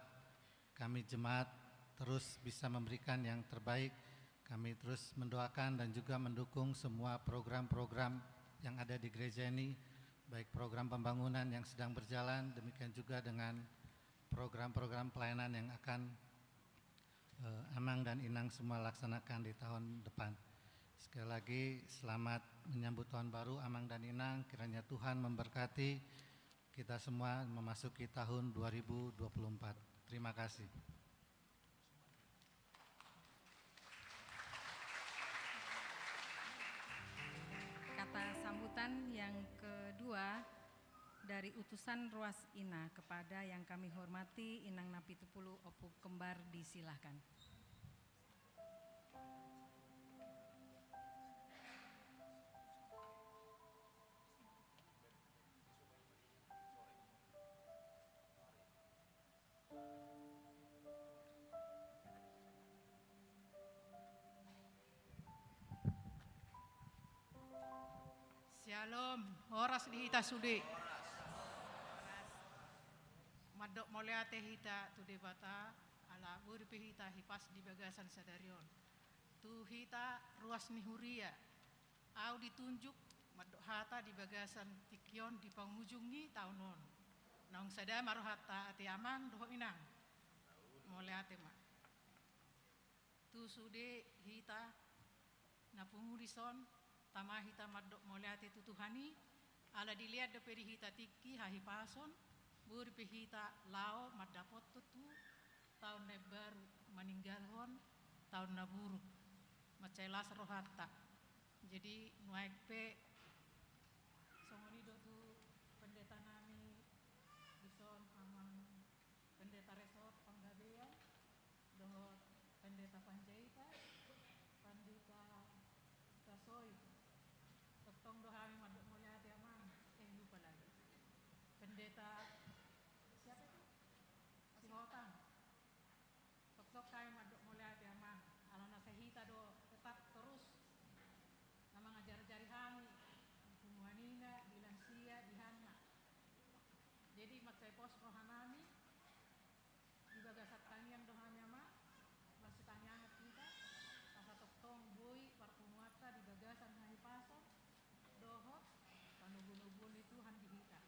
kami jemaat terus bisa memberikan yang terbaik. Kami terus mendoakan dan juga mendukung semua program-program yang ada di gereja ini, baik program pembangunan yang sedang berjalan, demikian juga dengan program-program pelayanan yang akan, eh, Amang dan Inang semua laksanakan di tahun depan. Sekali lagi, selamat menyambut tahun baru, Amang dan Inang. Kiranya Tuhan memberkati kita semua memasuki tahun dua ribu dua puluh empat. Terima kasih. Kata sambutan yang kedua dari utusan Ruas Ina kepada yang kami hormati Inang Napitupulu Ompung Kembar, disilahkan. Syalom, horas di hita sude. Mandok mauliate hita tu Debata, ala boi dope hita hipas di bagasan sadari on. Tu hita ruas ni huria, ahu ditunjuk mandok hata di bagasan tingki on di pangujung ni taon on. Naung sada ma rohanta ate Amang dohot Inang. Mauliate ma. Tu sude hita na pungu dison, tama hita mandok mauliate tu Tuhan i, ala dilean dope di hita tingki hahipason, boi dope hita laho mandapothon tu taon na imbaru, maninggalhon taon na buruk. Mansai las rohanta. Jadi nuaeng pe songon i do tu pendeta nami dison, Amang Pendeta Resort Panggabean, dohot Pendeta Panjaitan, Pandita Tasoi. Tongtong do hami mandok mauliate Amang, eh, lupa lagi. Pendeta siapa itu? Sihotang. Tongtong hami mandok mauliate Amang, ala na sai hita do tetap torus na mangajari-jari hami di punguan ina, di lansia, di hanna. Jadi mansai pos roha nami, di bagasan tangiang do hami Amang, marsitangiangan hita, asa tongtong boi parpunguanta di bagasan hahipason dohot panogunoguon ni Tuhan di hita.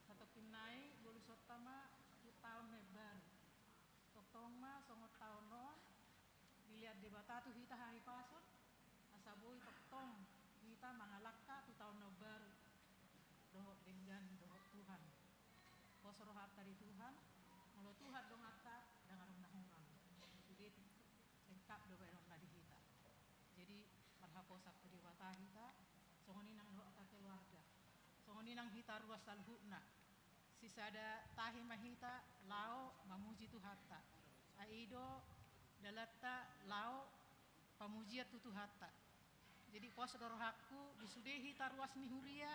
Satongkin nai bolusonta ma tu taon na imbaru. Tongtong ma songon taon on, dilean Debata tu hita hahipason, asa boi tongtong hita mangalangka tu taon na baru dohot denggan dohot Tuhan. Pos rohanta di Tuhan, molo Tuhan donganta, ndang adong na hurang. Sude lengkap do bahenonna di hita. Jadi marhaposan tu Debata hita, songon i nang dohot angka keluarga, songon i nang hita ruas saluhutna. Sisada tahi ma hita laho mamuji Tuhanta. Ai i do dalanta laho pamujian tu Tuhanta. Jadi pos do rohangku di sude hita ruas ni huria,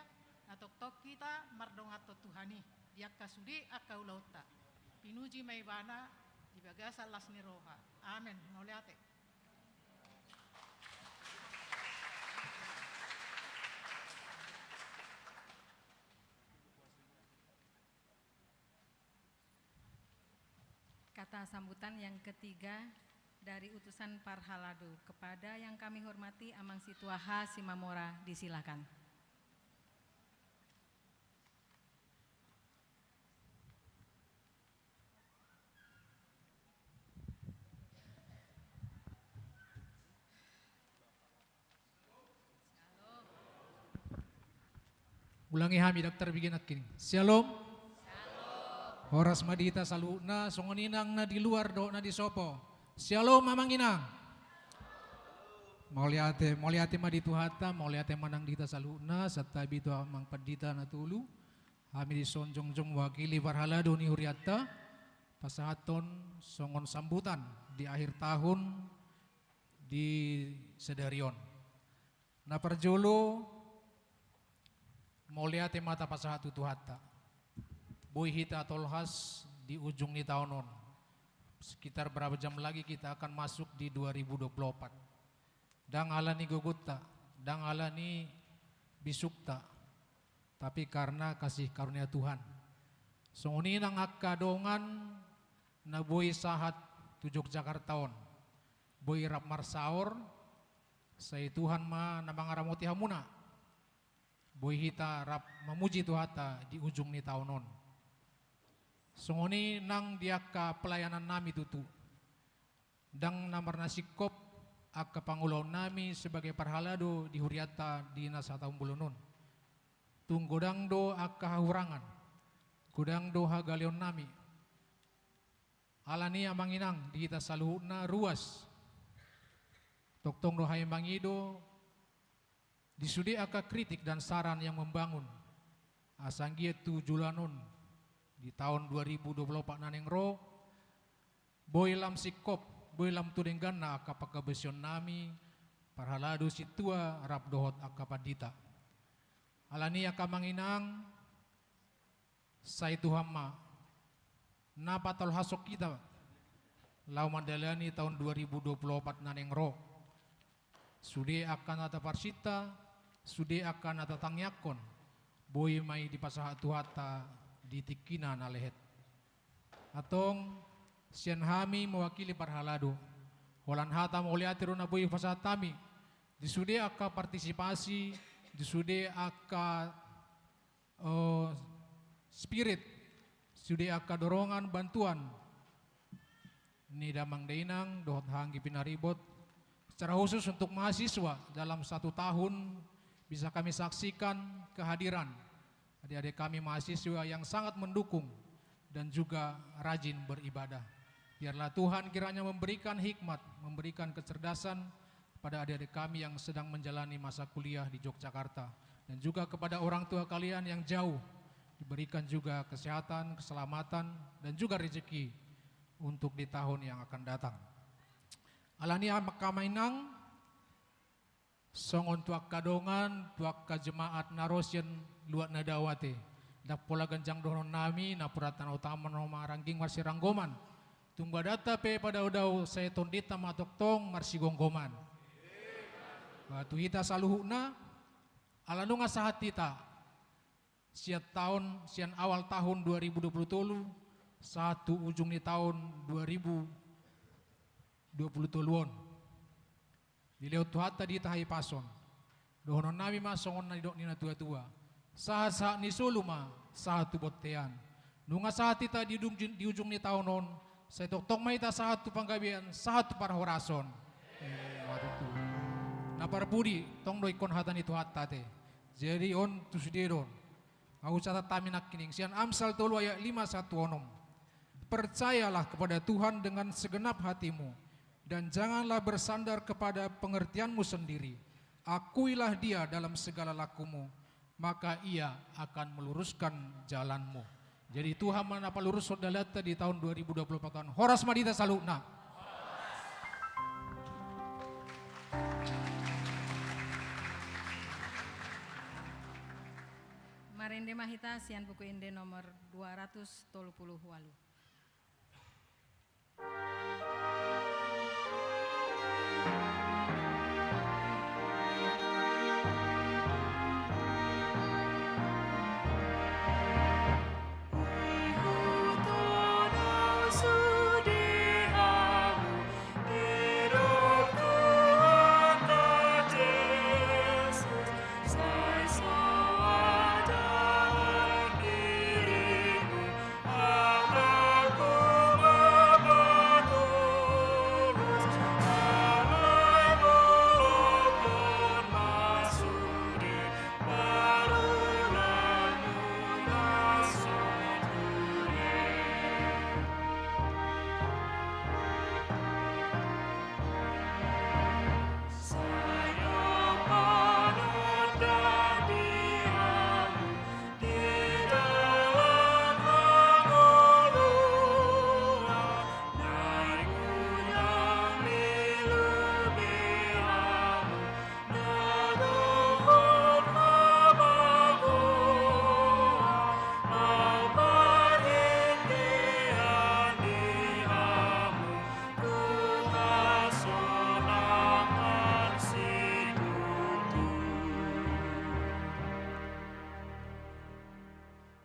na tongtong hita mardongan tu Tuhan i di angka sude angka ulaonta. Pinuji ma Ibana di bagasan las ni roha. Amen. Mauliate. Kata sambutan yang ketiga dari utusan Parhalado kepada yang kami hormati Amang Situa H. Simamora, disilakan. Ulangi hami, dang tarbege nangkin. Syalom. Horas ma di hita saluhutna, songon i nang na di luar dohot na di sopo. Syalom, Amang Inang. Mauliate, mauliate ma di Tuhanta, mauliate ma nang di hita saluhutna, santabi tu Amang Pandita na tolu. Hami dison jongjong mewakili parhalado ni hurianta, pasahathon songon sambutan di akhir tahun di sadari on. Na parjolo, mauliate ma tapasahat tu Tuhanta. Boi hita tolhas di ujung ni taon on. Sekitar berapa jam lagi kita akan masuk di dua ribu dua puluh empat. Ndang ala ni gogonta, ndang ala ni bisukta, tapi karna kasih karunia Tuhan. Songon i nang angka dongan na boi sahat tu Jogjakarta on, boi rap marsaor, sai Tuhan ma na mangaramoti hamuna. Boi hita rap mamuji Tuhanta di ujung ni taon on. Songon i nang di angka pelayanan nami tutu. Ndang na marnasingkop angka pangulaon nami sebagai parhalado di hurianta di na sataon bolon on. Tung godang do angka hahurangan, godang do hagaleon nami. Alani i amang inang, di hita saluhutna ruas. Tongtong do hami mangido di sude angka kritik dan saran yang membangun. Asa anggiat tu joloan on di taon dua ribu dua puluh opat na naeng ro, boi lam singkop, boi lam tu dengganna angka panghabasion nami, parhalado sintua rap dohot angka pandita. Alani i angka amang inang, sai Tuhan ma na patolhashon hita laho mandalani taon dua ribu dua puluh opat na naeng ro. Sude angka na taparsinta, sude angka na tatangiangkon, boi ma i dipasahat Tuhanta di tingkina na lehet. Antong, sian hami mewakili parhalado, holan hata mauliate do na boi hupasahat hami di sude angka partisipasi, di sude angka, eh, spirit, sude angka dorongan bantuan ni damang dainang dohot haha anggi pinaribot. Secara khusus untuk mahasiswa, dalam satu tahun bisa kami saksikan kehadiran adik-adik kami mahasiswa yang sangat mendukung dan juga rajin beribadah. Biarlah Tuhan kiranya memberikan hikmat, memberikan kecerdasan pada adik-adik kami yang sedang menjalani masa kuliah di Yogyakarta, dan juga kepada orang tua kalian yang jauh, diberikan juga kesehatan, keselamatan, dan juga rezeki untuk di tahun yang akan datang. Alani i angka amang inang, songon tu angka dongan, tu angka jemaat na ro sian luat na dao ate. Ndang pola ganjang dohonon nami, napuran tano utama na marangging marsiranggoman. Tung badanta pe padao-dao, sai tondinta ma tongtong marsigomgoman. Ba, tu hita saluhutna, ala nunga sahat hita sian taon, sian awal tahun dua ribu dua puluh tolu, sahat tu ujung ni taon dua ribu dua puluh tolu on. Dilehon Tuhanta di hita hahipason. Dohonon nami ma songon na nidok ni natua-tua. Sahat-sahat ni solu ma sahat tu bontean. Nunga sahat hita di ujung, di ujung ni taon on, sai tongtong ma hita sahat tu panggabean, sahat tu parhorason. Eh, waduh tu. Na parpudi, tong do ingkon hata ni Tuhanta ate. Jadi on tu sude do on. Nga hucatat hami nangkining, sian Amsal tolu ayat lima sahat tu onom. Percayalah kepada Tuhan dengan segenap hatimu, dan janganlah bersandar kepada pengertianmu sendiri. Akuilah Dia dalam segala lakumu, maka Ia akan meluruskan jalanmu. Jadi Tuhan ma na palurushon dalanta di taon dua ribu dua puluh empat on. Horas ma di hita saluhutna. Marende ma hita sian Buku Ende nomor dua ratus tolu puluh walu.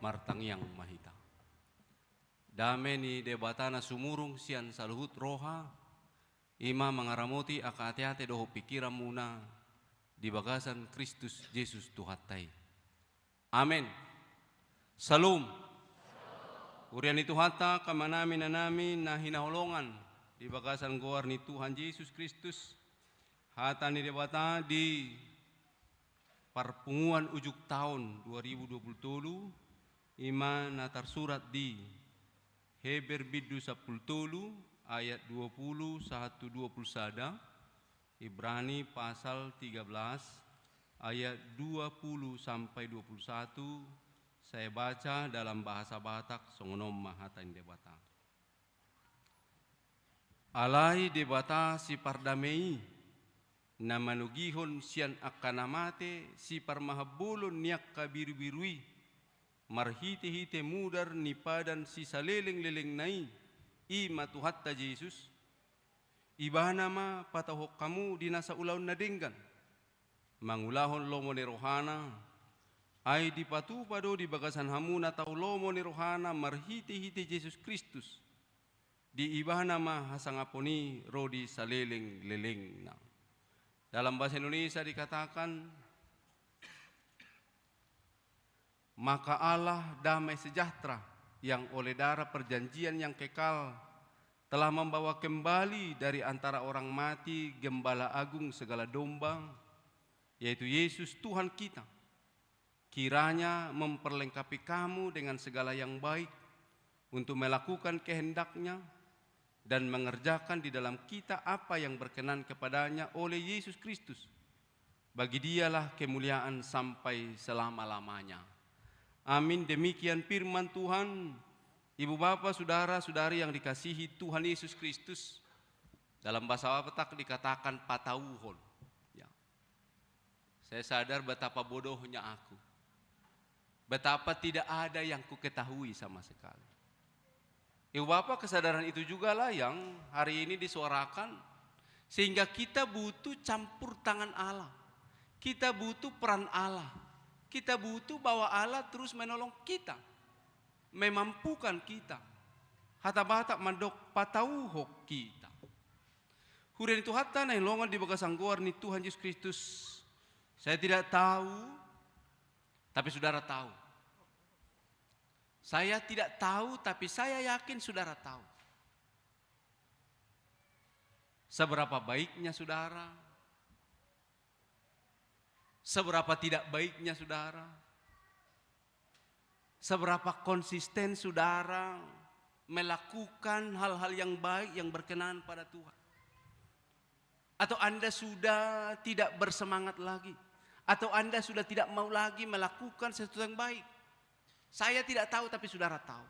Martangiang ma hita. Dame ni Debata na sumurung sian saluhut roha, i ma mangaramoti angka ateate dohot pingkiranmuna di bagasan Kristus Jesus Tuhanta i. Amen. Shalom. Huria ni Tuhanta, angka amanami, inanami na hinaholongan di bagasan goar ni Tuhan Jesus Kristus, hata ni Debata di parpunguan ujung taon dua ribu dua puluh tolu, i ma na tarsurat di Heber bindu sampulu tolu ayat dua puluh sahat tu dua puluh sada, Ibrani pasal tiga belas ayat dua puluh sampai dua puluh satu, saya baca dalam bahasa Batak, songon on ma hata ni Debata. Alai Debata sipardame i, na manogihon sian angka na mate siparmahambolon ni angka birubiru i, marhitehite mudar ni padan sisalelenglelengna i, i ma Tuhanta Jesus, Ibana ma patauhon hamu di nasa ulaon na denggan, mangulahon lomo ni rohana, ai dipatupa do di bagasan hamu na tau lomo ni rohana marhitehite Jesus Kristus. Di Ibana ma hasangapon i ro di salelenglelengna. Dalam bahasa Indonesia dikatakan, maka Allah damai sejahtera yang oleh darah perjanjian yang kekal telah membawa kembali dari antara orang mati Gembala Agung segala domba, yaitu Yesus Tuhan kita. Kiranya memperlengkapi kamu dengan segala yang baik untuk melakukan kehendak-Nya dan mengerjakan di dalam kita apa yang berkenan kepada-Nya oleh Yesus Kristus. Bagi Dialah kemuliaan sampai selama-lamanya. Amin. Demikian firman Tuhan. Ibu bapa, saudara-saudari yang dikasihi Tuhan Yesus Kristus, dalam bahasa Batak dikatakan patauhon. Ya. Saya sadar betapa bodohnya aku. Betapa tidak ada yang kuketahui sama sekali. Ibu bapa, kesadaran itu jugalah yang hari ini disuarakan, sehingga kita butuh campur tangan Allah. Kita butuh peran Allah. Kita butuh bahwa Allah terus menolong kita, memampukan kita. Hata Batak mandok patauhon hita. Huria ni Tuhanta na hinaholongan di bagasan goar ni Tuhan Yesus Kristus. Saya tidak tahu, tapi saudara tahu. Saya tidak tahu, tapi saya yakin saudara tahu. Seberapa baiknya saudara, seberapa tidak baiknya saudara, seberapa konsisten saudara melakukan hal-hal yang baik, yang berkenan pada Tuhan. Atau Anda sudah tidak bersemangat lagi, atau Anda sudah tidak mau lagi melakukan sesuatu yang baik. Saya tidak tahu, tapi saudara tahu.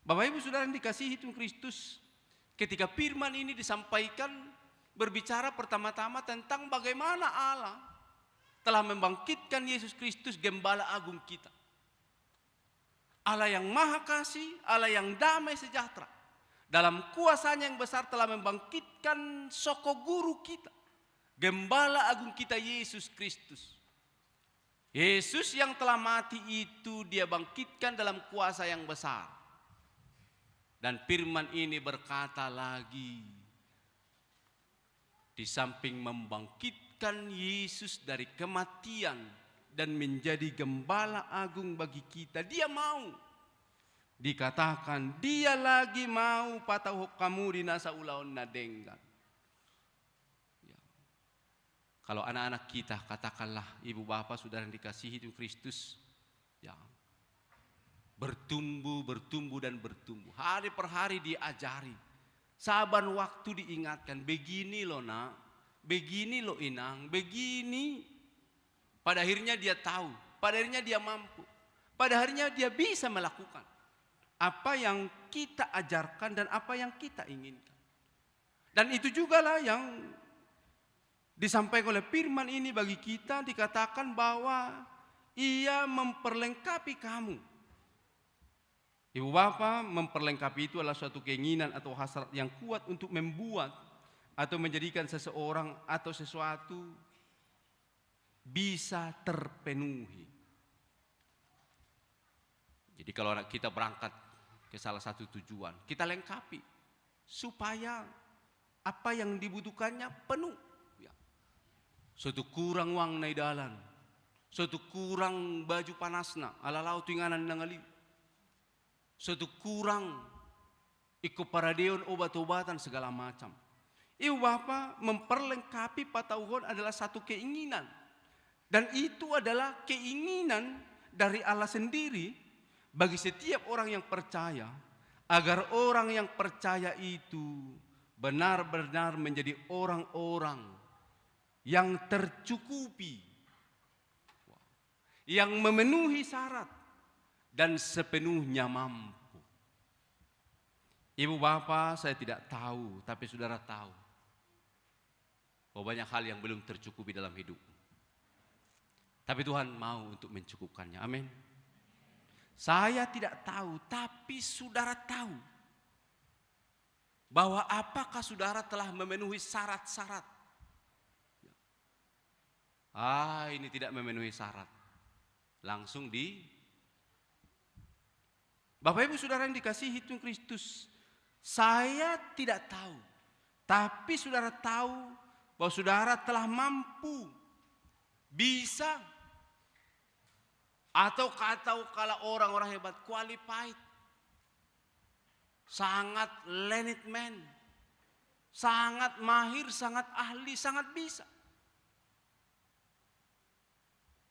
Bapak, Ibu, saudara yang dikasihi Tuhan Kristus, ketika firman ini disampaikan, berbicara pertama-tama tentang bagaimana Allah telah membangkitkan Yesus Kristus, Gembala Agung kita. Allah yang Maha Kasih, Allah yang Damai Sejahtera, dalam kuasa-Nya yang besar telah membangkitkan Sokoguru kita, Gembala Agung kita, Yesus Kristus. Yesus yang telah mati itu Dia bangkitkan dalam kuasa yang besar. Dan firman ini berkata lagi, di samping membangkitkan Yesus dari kematian dan menjadi Gembala Agung bagi kita, Dia mau, dikatakan, Dia lagi mau patauhon hamu di nasa ulaon na denggan. Ya. Kalau anak-anak kita, katakanlah, ibu bapa, saudara yang dikasihi Tuhan Kristus, ya, bertumbuh, bertumbuh, dan bertumbuh. Hari per hari diajari. Saban waktu diingatkan, begini loh, Nak, begini loh, Inang, begini. Pada akhirnya dia tahu, pada akhirnya dia mampu, pada akhirnya dia bisa melakukan apa yang kita ajarkan dan apa yang kita inginkan. Dan itu jugalah yang disampaikan oleh firman ini bagi kita, dikatakan bahwa Ia memperlengkapi kamu. Ibu bapa, memperlengkapi itu adalah suatu keinginan atau hasrat yang kuat untuk membuat atau menjadikan seseorang atau sesuatu bisa terpenuhi. Jadi, kalau anak kita berangkat ke salah satu tujuan, kita lengkapi supaya apa yang dibutuhkannya penuh. Ya. So tung kurang uangna di dalan, so tung kurang baju panasna, ala laho tu inganan na ngali. So tung kurang ingkon paradeon obat-obatan segala macam. Ibu Bapa, memperlengkapi patauhon adalah satu keinginan. Dan itu adalah keinginan dari Allah sendiri bagi setiap orang yang percaya, agar orang yang percaya itu benar-benar menjadi orang-orang yang tercukupi, yang memenuhi syarat, dan sepenuhnya mampu. Ibu Bapa, saya tidak tahu, tapi saudara tahu bahwa banyak hal yang belum tercukupi dalam hidupmu. Tapi Tuhan mau untuk mencukupkannya. Amin. Saya tidak tahu, tapi saudara tahu bahwa apakah saudara telah memenuhi syarat-syarat. Ah, ini tidak memenuhi syarat. Langsung di Bapak Ibu Saudara yang dikasihi Tuhan Kristus, saya tidak tahu, tapi saudara tahu bahwa saudara telah mampu, bisa, atau kata kalau orang-orang hebat, qualified, sangat learned man, sangat mahir, sangat ahli, sangat bisa.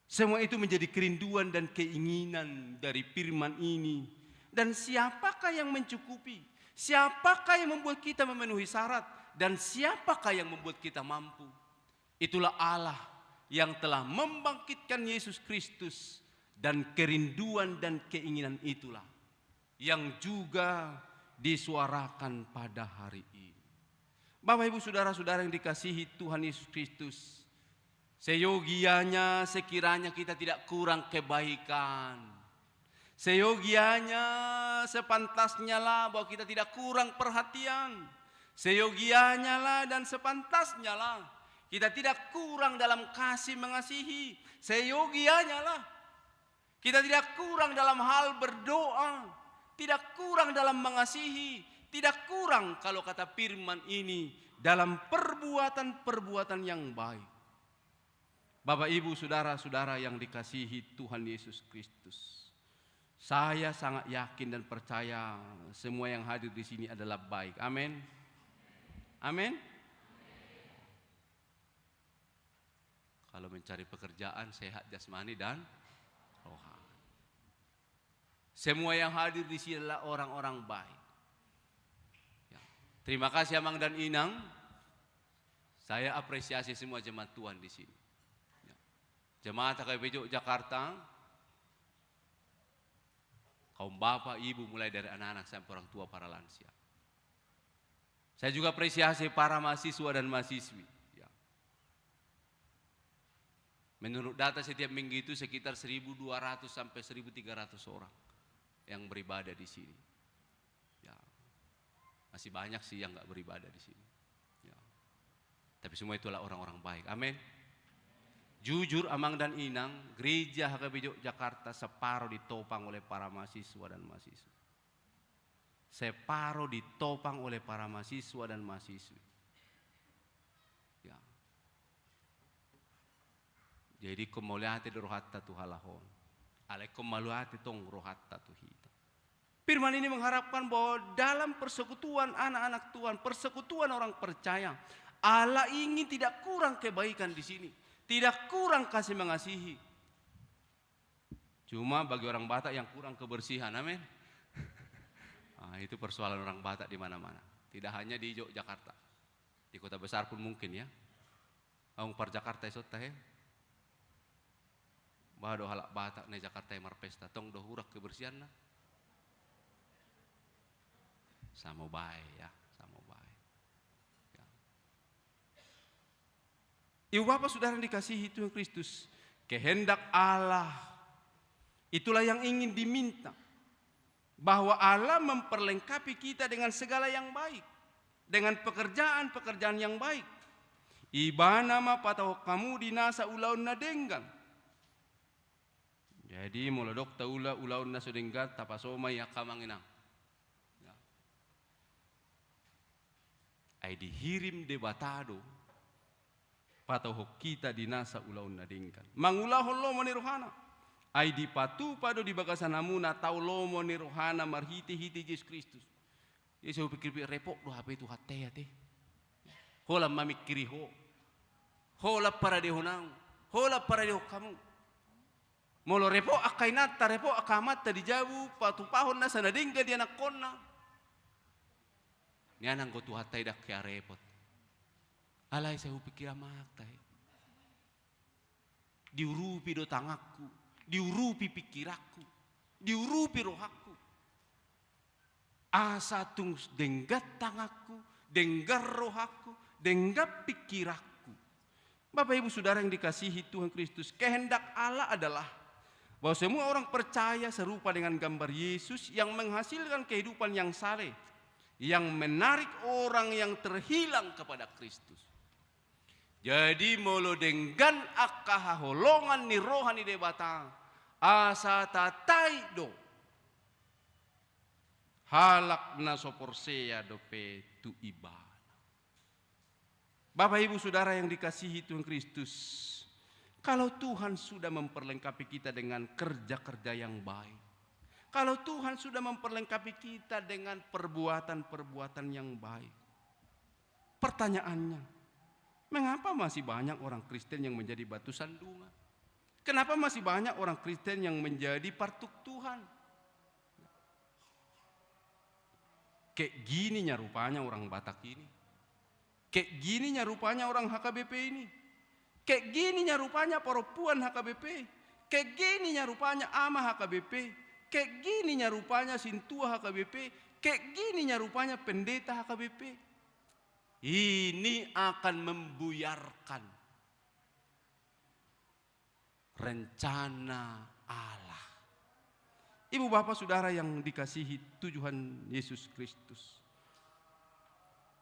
Semua itu menjadi kerinduan dan keinginan dari firman ini. Dan siapakah yang mencukupi? Siapakah yang membuat kita memenuhi syarat? Dan siapakah yang membuat kita mampu? Itulah Allah yang telah membangkitkan Yesus Kristus, dan kerinduan dan keinginan itulah yang juga disuarakan pada hari ini. Bapak, Ibu, saudara-saudara yang dikasihi Tuhan Yesus Kristus, seyogianya, sekiranya kita tidak kurang kebaikan, seyogianya, sepantasnya lah bahwa kita tidak kurang perhatian, seyogianya lah dan sepantasnya lah kita tidak kurang dalam kasih mengasihi, seyogianya lah kita tidak kurang dalam hal berdoa, tidak kurang dalam mengasihi, tidak kurang kalau kata firman ini dalam perbuatan-perbuatan yang baik. Bapak, Ibu, saudara-saudara yang dikasihi Tuhan Yesus Kristus, saya sangat yakin dan percaya semua yang hadir di sini adalah baik. Amin. Amin. Kalau mencari pekerjaan, sehat jasmani dan rohani. Semua yang hadir di sini adalah orang-orang baik. Ya. Terima kasih, Amang dan Inang. Saya apresiasi semua jemaat Tuhan di sini. Ya. Jemaat H K B P Jogjakarta, kaum bapak, ibu, mulai dari anak-anak sampai orang tua, para lansia. Saya juga apresiasi para mahasiswa dan mahasiswi. Ya. Menurut data setiap minggu itu sekitar seribu dua ratus sampai seribu tiga ratus orang yang beribadah di sini. Ya. Masih banyak sih yang nggak beribadah di sini. Ya. Tapi semua itulah orang-orang baik. Amin. Jujur, Amang dan Inang, gereja H K B P Jogjakarta separuh ditopang oleh para mahasiswa dan mahasiswa. Separuh ditopang oleh para mahasiswa dan mahasiswi. Ya. Jadi, ingkon mauliate do rohanta tu halak on. Alai ingkon mauliate tong rohanta tu hita. Firman ini mengharapkan bahwa dalam persekutuan anak-anak Tuhan, persekutuan orang percaya, Allah ingin tidak kurang kebaikan di sini, tidak kurang kasih mengasihi. Cuma bagi orang Batak yang kurang kebersihan, amin. Ah, itu persoalan orang Batak di mana-mana. Tidak hanya di Jogjakarta. Di kota besar pun mungkin, ya. Aung par Jakarta isonta, he. Bah do halak Batak na i Jakarta i marpesta, tong do hurang kebersihanna. Samo bae, ya, samo bae. Ya. Ibu bapa saudara yang dikasihi Tuhan Kristus, kehendak Allah itulah yang ingin diminta, bahwa Allah memperlengkapi kita dengan segala yang baik, dengan pekerjaan-pekerjaan yang baik. Ibana ma pataon hamu di nasa ulaon na denggan. Jadi, molo adong taula ulaon na so denggan, tapaso ma i angka amang inang. Ya. Ai dihirim Debata do pataon hita di nasa ulaon na denggan. Mangulahon lomo ni rohana. Ai dipatupa do di bagasan hamu na tau lomo ni rohana marhite-hite Jesus Kristus. Ia sai hupikir-pikir, repot do hape Tuhanta i ate. Holan mamingkiri ho. Holan paradehon ahu. Holan paradehon hamu. Molo repot angka inanta, repot angka amanta di jabu, patupahon nasa na denggan di anakkonna. Nian anggo Tuhanta i ndang hea repot. Alai sai hupikir amanta i. Diurupi do tanganku, diurupi pingkiranku, diurupi rohangku. Asa tung denggan tanganku, denggan rohangku, denggan pingkiranku. Bapak, Ibu, Saudara yang dikasihi Tuhan Kristus, kehendak Allah adalah bahwa semua orang percaya serupa dengan gambar Yesus yang menghasilkan kehidupan yang saleh, yang menarik orang yang terhilang kepada Kristus. Jadi, molo denggan angka haholongan ni roha ni Debata, asa tatai do halak na so porsea dope tu Ibana. Bapak, Ibu, Saudara yang dikasihi Tuhan Kristus, kalau Tuhan sudah memperlengkapi kita dengan kerja-kerja yang baik, kalau Tuhan sudah memperlengkapi kita dengan perbuatan-perbuatan yang baik, pertanyaannya, mengapa masih banyak orang Kristen yang menjadi batu sandungan? Kenapa masih banyak orang Kristen yang menjadi partuk Tuhan? Kayak gini nya rupanya orang Batak ini. Kayak gini nya rupanya orang H K B P ini. Kayak gini nya rupanya parompuan H K B P. Kayak gini nya rupanya ama H K B P. Kayak gini nya rupanya sintua H K B P. Kayak gini nya rupanya pendeta H K B P. Ini akan membuyarkan rencana Allah. Ibu, Bapak, Saudara yang dikasihi Tuhan Yesus Kristus,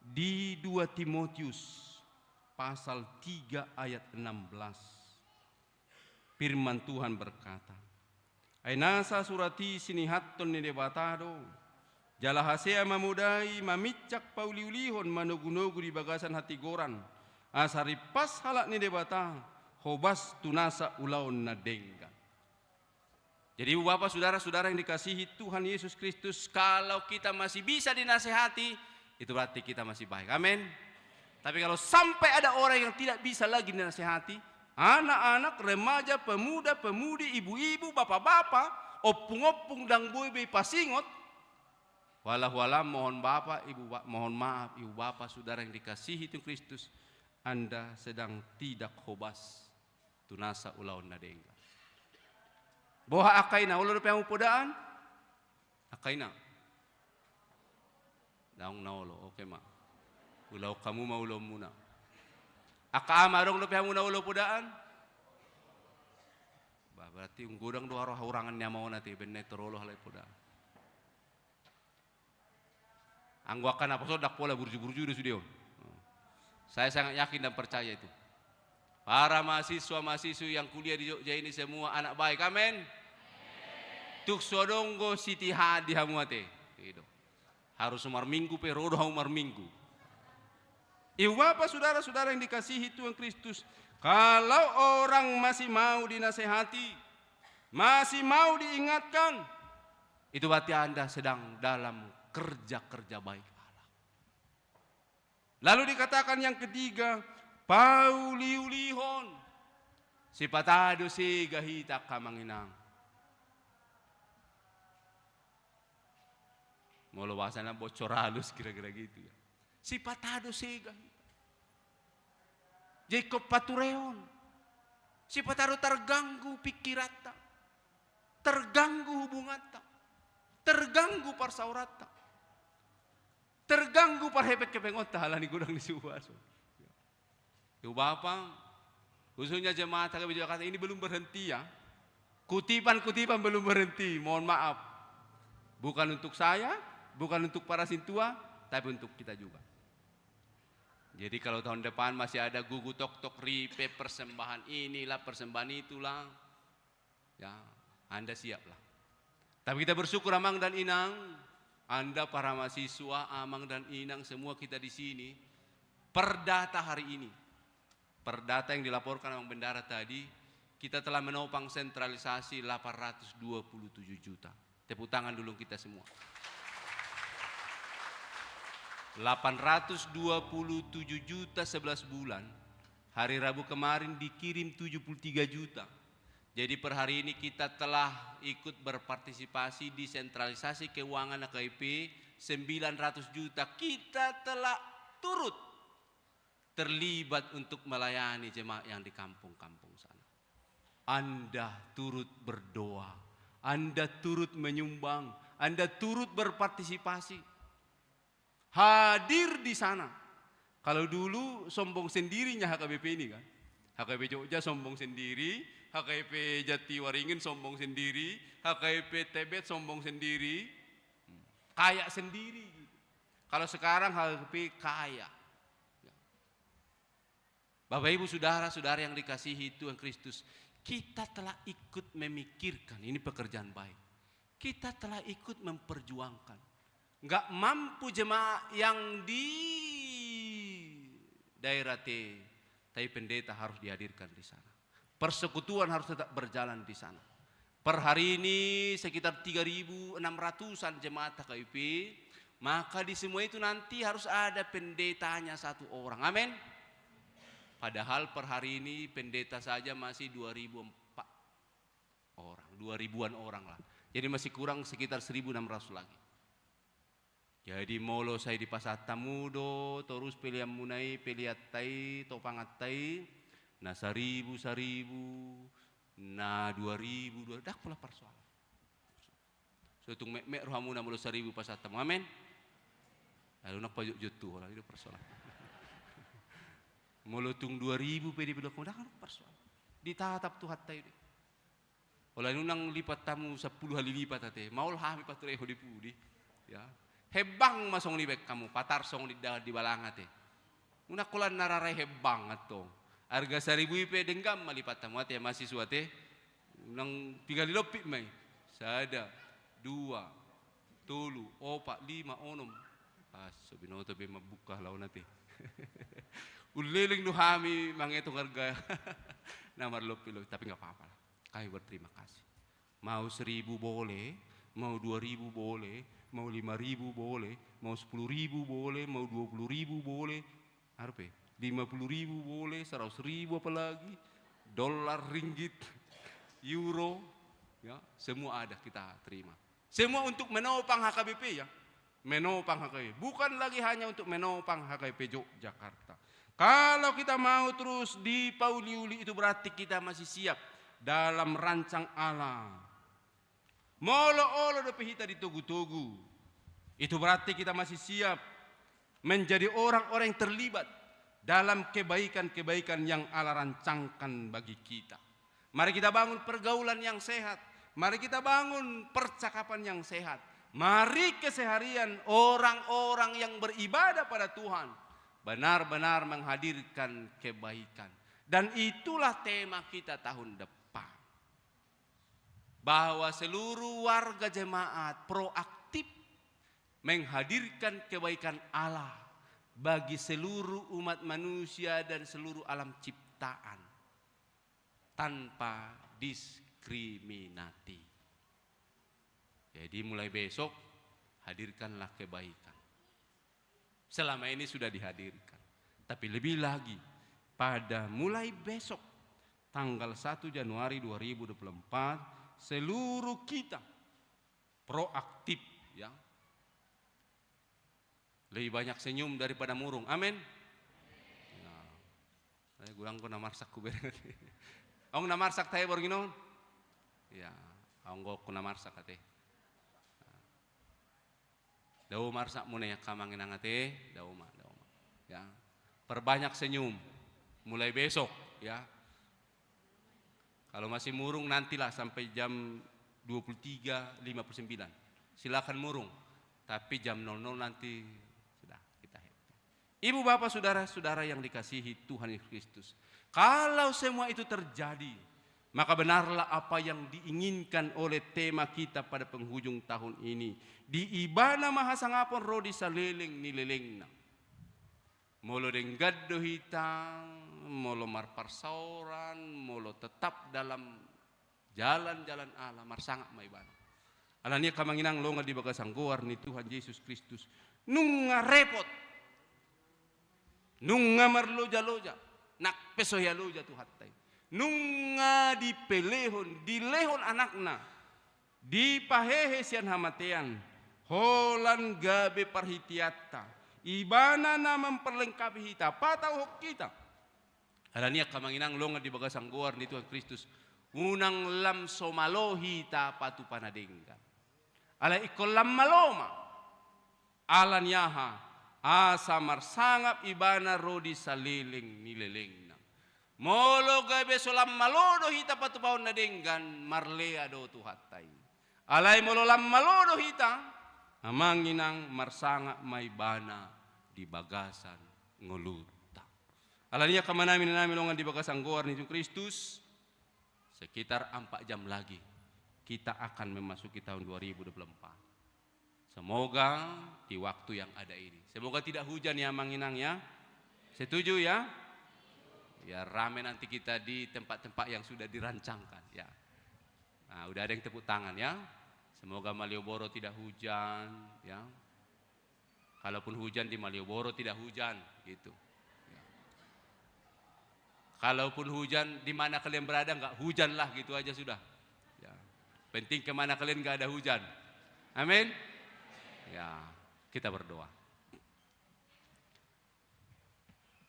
di dua Timotius pasal tiga ayat enam belas, firman Tuhan berkata, "Ai nasa surat i sinihathon ni Debata do, jala hasea mamodai, mamincak, pauliulihon, manogunogu di bagasan hatigoran, asa rimpas halak ni Debata, hobas tu nasa ulaon na denggan." Jadi, Ibu, Bapak, Saudara-saudara yang dikasihi Tuhan Yesus Kristus, kalau kita masih bisa dinasehati, itu berarti kita masih baik. Amin. Tapi kalau sampai ada orang yang tidak bisa lagi dinasehati, anak-anak, remaja, pemuda, pemudi, ibu-ibu, bapak-bapak, ompung-ompung, ndang boi be pasingot, walau-walau, mohon Bapak, Ibu, Ba-, mohon maaf, Ibu, Bapak, Saudara yang dikasihi Tuhan Kristus, Anda sedang tidak hobas tu nasa ulaon na denggan. Boha angka ina, olo dope hamu podaan? Angka ina. Daong na olo, oke ma. Ulaon hamu ma ulaonmuna. Angka ama, adong dope hamu na olo podaan? Bah, berarti godang do hahurangan ni amaon ate, baen na i tor olo halak i podaan. Anggo angka naposo ndang pola burju-burju do sude on. Saya sangat yakin dan percaya itu. Para mahasiswa-mahasiswi yang kuliah di Jogja ini semua anak baik, amin. Tung so adong do sitihaan di hamu ate. Gitu. Harus marminggu pe ro do hamu marminggu. Ibu, Bapak, Saudara-saudara yang dikasihi Tuhan Kristus, kalau orang masih mau dinasehati, masih mau diingatkan, itu berarti Anda sedang dalam kerja-kerja baik Allah. Lalu dikatakan yang ketiga, pauliulihon. Sipata do sega hita, angka amang inang. Molo bahasana bocor alus kira-kira gitu ya. Sipata do sega hita. Jadi ingkon patureon. Sipata do terganggu pingkiranta. Terganggu hubunganta. Terganggu parsaoranta. Terganggu parhepeng-hepengonta ala ni godang ni suhuaso. Ibu, Bapak, khususnya jemaat H K B Jakarta ini belum berhenti ya. Kutipan-kutipan belum berhenti, mohon maaf. Bukan untuk saya, bukan untuk para sintua, tapi untuk kita juga. Jadi kalau tahun depan masih ada gugu toktok ripe, persembahan inilah, persembahan itulah, ya, Anda siaplah. Tapi kita bersyukur, Amang dan Inang, Anda para mahasiswa, Amang dan Inang, semua kita di sini, per data hari ini, per data yang dilaporkan Amang Bendahara tadi, Kita telah menopang sentralisasi delapan ratus dua puluh tujuh juta. Tepuk tangan dulu kita semua. Delapan ratus dua puluh tujuh juta sebelas bulan. Hari Rabu kemarin dikirim tujuh puluh tiga juta. Jadi per hari ini kita telah ikut berpartisipasi di sentralisasi keuangan H K B P sembilan ratus juta. Kita telah turut terlibat untuk melayani jemaat yang di kampung-kampung sana. Anda turut berdoa, Anda turut menyumbang, Anda turut berpartisipasi. Hadir di sana. Kalau dulu sombong sendirinya H K B P ini kan. H K B P Jogja sombong sendiri, H K B P Jatiwaringin sombong sendiri, H K B P Tebet sombong sendiri. Hmm. Kaya sendiri gitu. Kalau sekarang H K B P kaya. Ya. Bapak, Ibu, saudara-saudara yang dikasihi Tuhan Kristus, kita telah ikut memikirkan, ini pekerjaan baik. Kita telah ikut memperjuangkan. Nggak mampu jemaat yang di daerah T, tapi pendeta harus dihadirkan di sana. Persekutuan harus tetap berjalan di sana. Per hari ini sekitar tiga ribu enam ratusan jemaat H K B P, maka di semua itu nanti harus ada pendetanya satu orang. Amin. Padahal per hari ini pendeta saja masih dua ribu empat orang, dua ribuan orang lah. Jadi masih kurang sekitar seribu enam ratus lagi. Jadi molo sai dipasahat hamu do torus peleanmuna i, peleanta i, topanganta i, na saribu, saribu, na dua ribu, dua, ndang pola parsoalan. So tung metmet rohamuna molo saribu pasahat hamu. Amin. Lalu nak pajotjot tu, holan i do parsoalan. Molo tung dua ribu pe dipasahat hamu, ndang adong parsoalan. Ditatap Tuhanta i do. Holan unang lipat hamu sampulu hali lipat ate, maol hami paturehon di pudi. Ya. Hembang ma songon i baen hamu, patar songon i da-, di balanga ate. Unang holan na rara i hembang antong. Arga saribu i pe denggan ma lipat hamu ate, mahasiswa ate. Unang piga ni lompit ma i. Sada, dua, tolu, opat, lima, onom. Ah, so binoto be mambuka laon ate. Ulleleng do hami mangetong arga na marlompit-lompit, tapi nggak apa-apa lah. Kami berterima kasih. Mau seribu boleh, mau dua ribu boleh, mau lima ribu boleh, mau sepuluh ribu boleh, mau dua puluh ribu boleh. Apa ya? Lima puluh ribu boleh, seratus ribu apalagi. Dolar, ringgit, euro, ya, semua ada kita terima. Semua untuk menopang H K B P, ya. Menopang H K B P. Bukan lagi hanya untuk menopang H K B P Yogyakarta. Kalau kita mau terus dipauliuli, itu berarti kita masih siap dalam rancang Allah. Molo olo dope hita ditogu-togu, itu berarti kita masih siap menjadi orang-orang yang terlibat dalam kebaikan-kebaikan yang Allah rancangkan bagi kita. Mari kita bangun pergaulan yang sehat. Mari kita bangun percakapan yang sehat. Mari keseharian orang-orang yang beribadah pada Tuhan benar-benar menghadirkan kebaikan. Dan itulah tema kita tahun depan. Bahwa seluruh warga jemaat proaktif menghadirkan kebaikan Allah bagi seluruh umat manusia dan seluruh alam ciptaan tanpa diskriminatif. Jadi mulai besok hadirkanlah kebaikan. Selama ini sudah dihadirkan. Tapi lebih lagi, pada mulai besok, tanggal satu Januari dua ribu dua puluh empat, seluruh kita proaktif, ya. Lebih banyak senyum daripada murung. Amin. Ya. Eh, godang ho na marsak hubereng ate. Adong na marsak tahe borngin on? Ya, adong ho na marsak ate. Dao marsak muna i angka amang inang ate, dao ma, dao ma. Ya. Perbanyak senyum. Mulai besok, ya. Kalau masih murung, nantilah sampai jam dua puluh tiga lima puluh sembilan. Silakan murung. Tapi jam nol nol nanti sudah kita happy. Ibu, bapak, saudara-saudara yang dikasihi Tuhan Yesus Kristus, kalau semua itu terjadi, maka benarlah apa yang diinginkan oleh tema kita pada penghujung tahun ini. Di Ibana ma hasangapon ro di saleleng ni lelengna. Molo denggan do hita molo marparsaoran, molo tetap dalam jalan-jalan Allah, marsangap ma ibana. Alani i angka amang inang longan di bagasan goar ni Tuhan Jesus Kristus, nunga repot, nunga marloja-loja, nang pe so hea loja Tuhanta i. Nunga dipelehon, dilehon anakna, dipahehe sian hamatean, holan gabe parhiteanta. Ibana na memperlengkapi hita, patauhon hita. Alani i angka amang inang longan di bagasan goar ni Tuhan Kristus, unang lam so malo hita patupa na denggan. Alai ingkon lam malo ma. Alani aha? Asa marsangap ibana ro di saleleng ni lelengna. Molo gabe so lam malo do hita patupahon na denggan, marlea do Tuhanta i. Alai molo lam malo do hita, amang inang, marsangap ma ibana di bagasan ngolunta. Alani i angka amang inang nami longan di bagasan goar ni Tuhan Kristus, sekitar empat jam lagi kita akan memasuki tahun dua ribu dua puluh empat. Semoga di waktu yang ada ini. Semoga tidak hujan ya, amang inang ya. Setuju ya? Ya, rame nanti kita di tempat-tempat yang sudah dirancangkan ya. Nah, udah ada yang tepuk tangan ya. Semoga Malioboro tidak hujan ya. Kalaupun hujan di Malioboro tidak hujan gitu. Ya. Kalaupun hujan, di mana kalian berada, nggak hujan lah, gitu aja sudah. Ya. Penting kemana kalian nggak ada hujan. Amin. Ya, kita berdoa.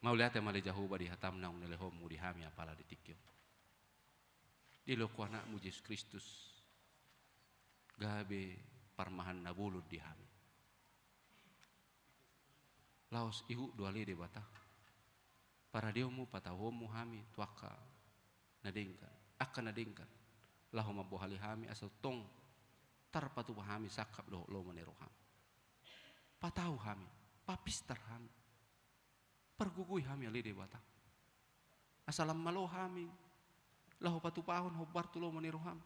Mauliate ma ale Jahowa di hataM naung nilehonMu di hami apala di tingki on. Dilehon Ho anakMu Jesus Kristus gabe parmahan na bolon di hami. Laos ihut do ale Debata, paradiaonMu, patauhonMu hami tu angka na denggan, angka na denggan, laho mambohali hami asa tong tarpatupa hami sangkap dohot lomo ni rohaM. Patau hami, papistar hami, pargogoi hami ale Debata. Asa lam malo hami laho patupahon hombar tu lomo ni rohaM.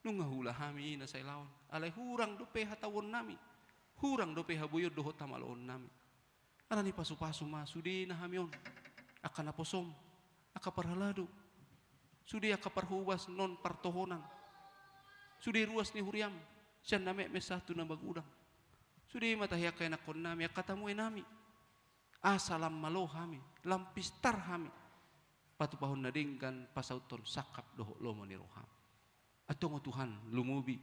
Nunga huula hami i na sai laon, alai hurang dope hatauonnami, hurang dope haboion dohot hamaloonnami. Alani pasupasu ma sude na hami on, angka naposoM, angka parhalado, sude angka parhobas non partohonan, sude ruas ni huriaM, sian na metmet sahat tu na magodang. Sude ma tahe angka ianakkonnami, angka tamuenami. Asa lam malo hami, lam pistar hami patupahon na denggan pasauthon sangkap dohot lomo ni rohaM. Antong o Tuhan, lumobi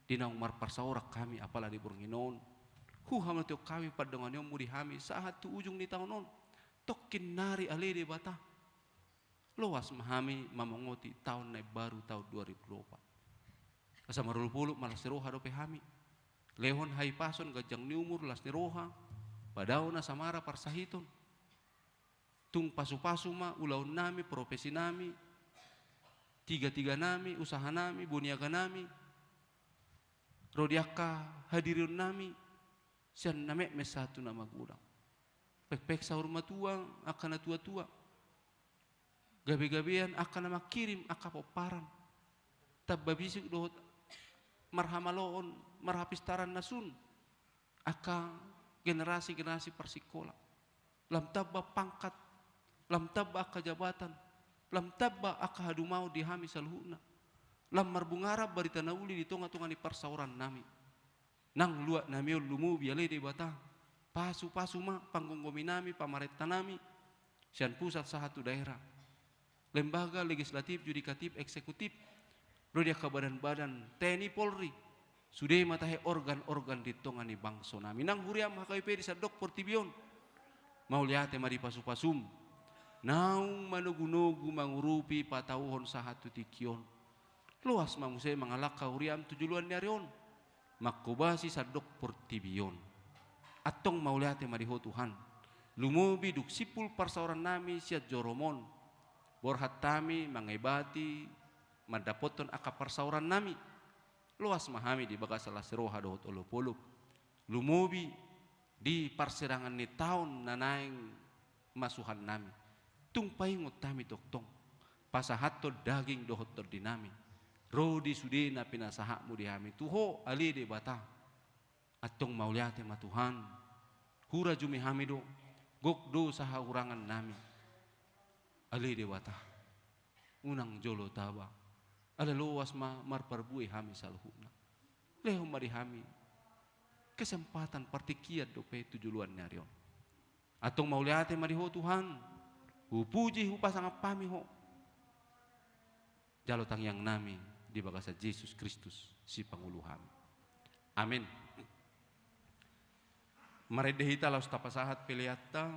di naung marparsaoran hami apala di borngin on, huhamatehon hami pandonganionMu di hami sahat tu ujung ni taon on. Tongkin nari ale Debata, loas ma hami mamongoti taon na imbaru, taon dua ribu dua puluh opat. Asa marolopolop ma las ni roha dope hami. Lehon hahipason, ganjang ni umur, las ni roha, padaon asa mara parsahiton. Tung pasupasu ma ulaonnami, profesinami, tigatiganami, usahanami, boniaganami, ro di angka hadirionnami, sian na metmet sahat tu na magodang. Pekpek saur matua, angka natuatua, gabegabean angka na mangkirim angka pomparan, tamba bisuk dohot marhamaloon, marhapistaran na sun angka generasi-generasi parsingkola. Lam tamba pangkat, lam tamba angka jabatan, lam tamba angka hadumaon di hami saluhutna. Lam marbungaran barita na uli di tongatonga ni parsaorannami. Nang luatnami on lumobi ale Debata, pasupasu ma panggomgominami, pamarentanami, sian pusat sahat tu daerah, lembaga legislatif, yudikatif, eksekutif, ro di angka badan-badan, T N I, Polri, sude ma tahe organ-organ di tonga ni bangsonami. Nang huriaM H K B P di sandok portibi on, mauliate ma di pasupasuM naung manogunogu mangurupi patauhon sahat tu tingki on. Loas ma muse mangalangka huriaM tu joloan ni ari on, manghobasi sandok portibi on. Antong mauliate ma di Ho Tuhan, lumobi dung simpul parsaorannami sian joroM on, borhat hami mangebati mandapothon angka parsaorannami. Loas ma hami di bagasan las ni roha dohot olopolop, lumobi di parsirangan ni taon na naeng masuhannami. Tung paingot hami tongtong, pasahathon daging dohot tondinami ro di sude na pinasahatMu di hami tu Ho ale Debata. Antong mauliate ma Tuhan, hurajumi hami do, gok do sahahurangannami. Ale Debata, unang jolo taba, ala loas ma marparbue hami saluhutna. Lehon ma di hami kesempatan partingkian dope tu joloan ni ari on. Antong mauliate ma di Ho Tuhan, hupuji hupasangap hami Ho. Jalo tangiang nami di bagasan Jesus Kristus sipangolu hami. Amen. Marende hita laos tapasahat peleanta.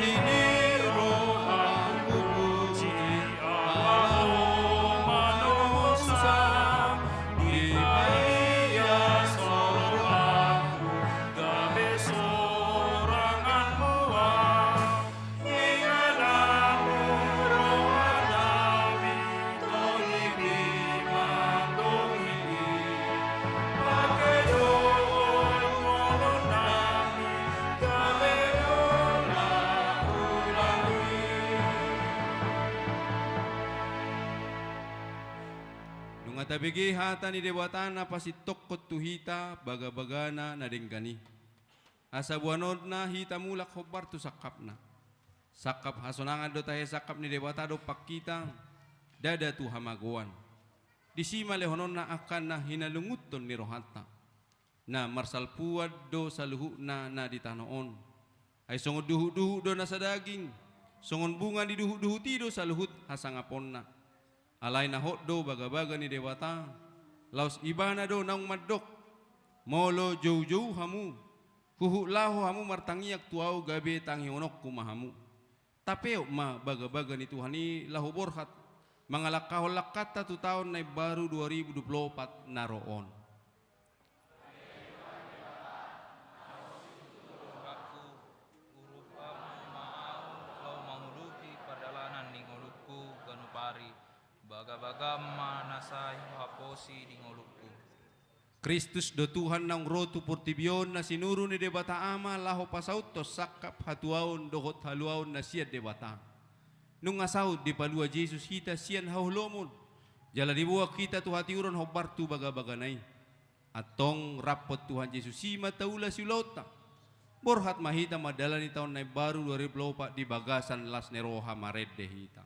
Di roham puji Allah, manusa dipaias rohangku, gabe sorangan mual. Inganan roha nami, tonggi i, mantonggi i. Pake dohot ngolu nami, gabe golang-golang i. Nunga tabege hata ni Debata na pasintongkon tu hita bagabagana na denggan i. Asa boanonna hita mulak hombar tu sangkapna. Sangkap hasonangan do tahe, sangkap ni Debata dompak hita, ndada tu hamagoan. Disi ma lehononna angka na hinalungunhon ni rohanta. Na marsalpuan do saluhutna na di tano on. Ai songon duhutduhut do na sadaging, songon bunga ni duhutduhut i do saluhut hasangaponna. Alai na hot do bagabaga ni Debata, laos Ibana do naung mandok: Molo joujou hamu, huhut laho hamu martangiang tu Ahu, gabe tangihononku ma hamu. Tapeop ma bagabaga ni Tuhan i laho borhat mangalangkahon langkanta tu taon na imbaru dua ribu dua puluh opat na ro on. Tuhanku, urupanmu ma ahu laho mangulupi pardalanan ni ngolungku ganup ari, bagabagam ma na sai huhaposi di ngolungku. Kristus do Tuhan naung ro tu portibi on, na sinuru ni Debata Ama laho pasauthon sangkap hatuaon dohot haluaon na sian Debata. Nunga saut dipalua Jesus hita sian haholomon, jala diboan hita tu hatiuron hombar tu bagabagana i. Antong rap Tuhan Jesus i ma taula siulaonta. Borhat ma hita mandalani taon na imbaru dua ribu dua puluh opat di bagasan las ni roha marende hita.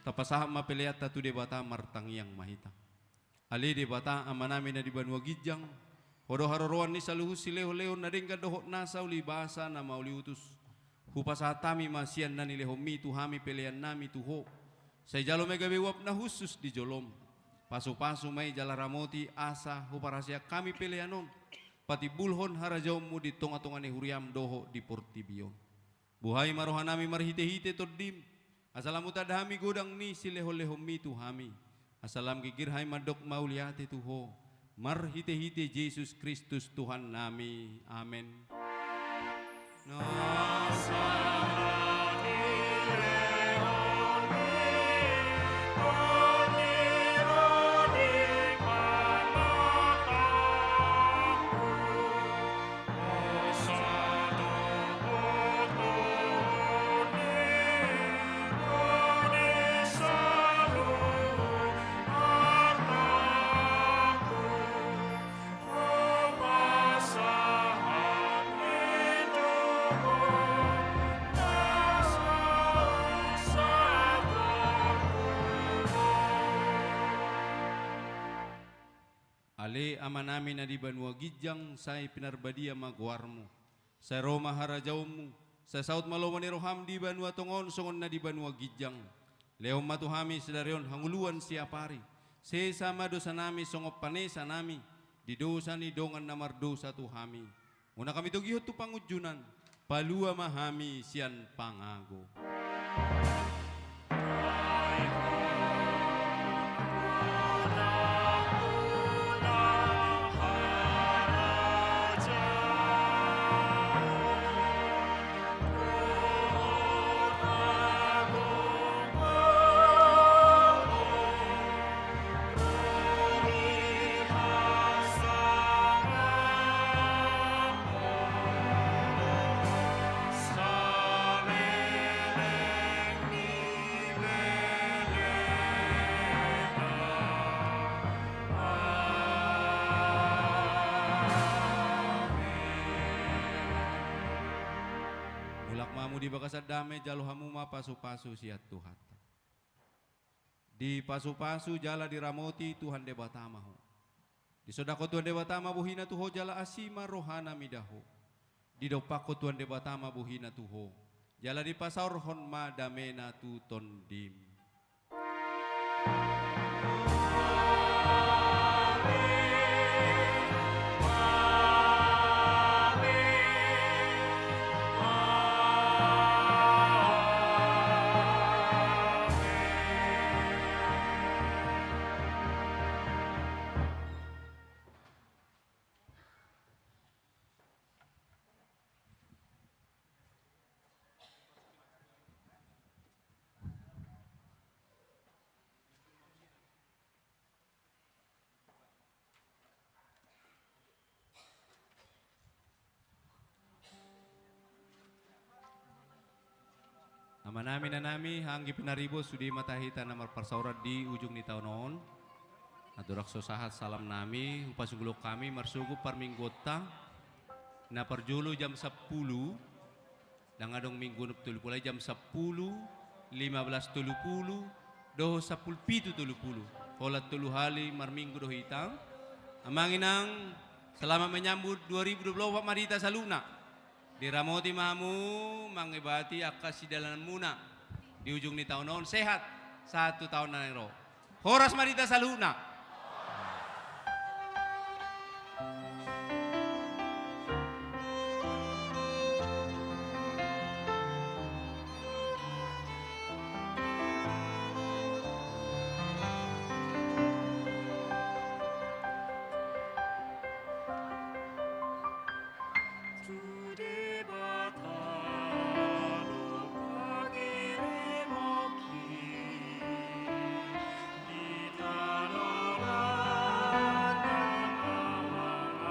Tapasahat ma peleanta tu Debata, martangiang ma hita. Ale Debata, Amanami na di banua ginjang, Ho do haroroan ni saluhut silehonlehon na denggan dohot nasa uli basa na mauliutus. Hupasahat hami ma sian na nilehonMi tu hami peleannami tu Ho. Sai jalo ma i gabe uap na hushus di joloM. Pasupasu ma i jala ramoti asa huparhaseang hami pelean on patimbulhon harajaonMu di tongatonga ni huriaM dohot di portibi on. Buhai ma rohanami marhitehite TondiM, asa lam hutanda hami godang ni silehonlehonMi tu hami, asa lam ginggir hami mandok mauliate tu Ho, marhitehite Jesus Kristus Tuhannami. Amen. Ale Amanami na di banua ginjang, sai pinarbadia ma goarMu. Sai ro ma harajaonMu, sai saut ma lomo ni rohaM di banua tonga on songon na di banua ginjang. Lehon ma tu hami sadari on hangoluan siapari. Sesa ma dosanami songon panesanami di dosa ni dongan na mardosa tu hami. Unang hami togihon tu pangunjunan, palua ma hami sian pangago. Di bagasan dame jalo hamu ma pasupasu sian Tuhanta. Dipasupasu jala diramoti Tuhan Debata ma ho. Disondangkon Tuhan Debata ma bohina tu ho jala asi ma rohana mida ho. Didompakkon Tuhan Debata ma bohina tu ho. Jala dipasaorhon ma damena tu tondim. Amanami, inanami, anggi pinaribot, sude ma hita na marparsaoran di ujung ni taon on. Andorang so sahat salamnami, hupasinggulhon hami marsogot parmingguonta. Na parjolo jam sampulu, ndang adong minggu onom tolu pulu, jam sampulu, lima belas tolu pulu, dohot sampulu pitu tolu pulu. Holan tolu hali marminggu do hita. Amang inang, selamat menyambut dua ribu dua puluh empat ma di hita saluhutna. Diramoti ma hamu mangibati angka sidalananmuna di ujung ni taon on, sehat sahat tu taon na naeng ro. Horas ma di hita saluhutna.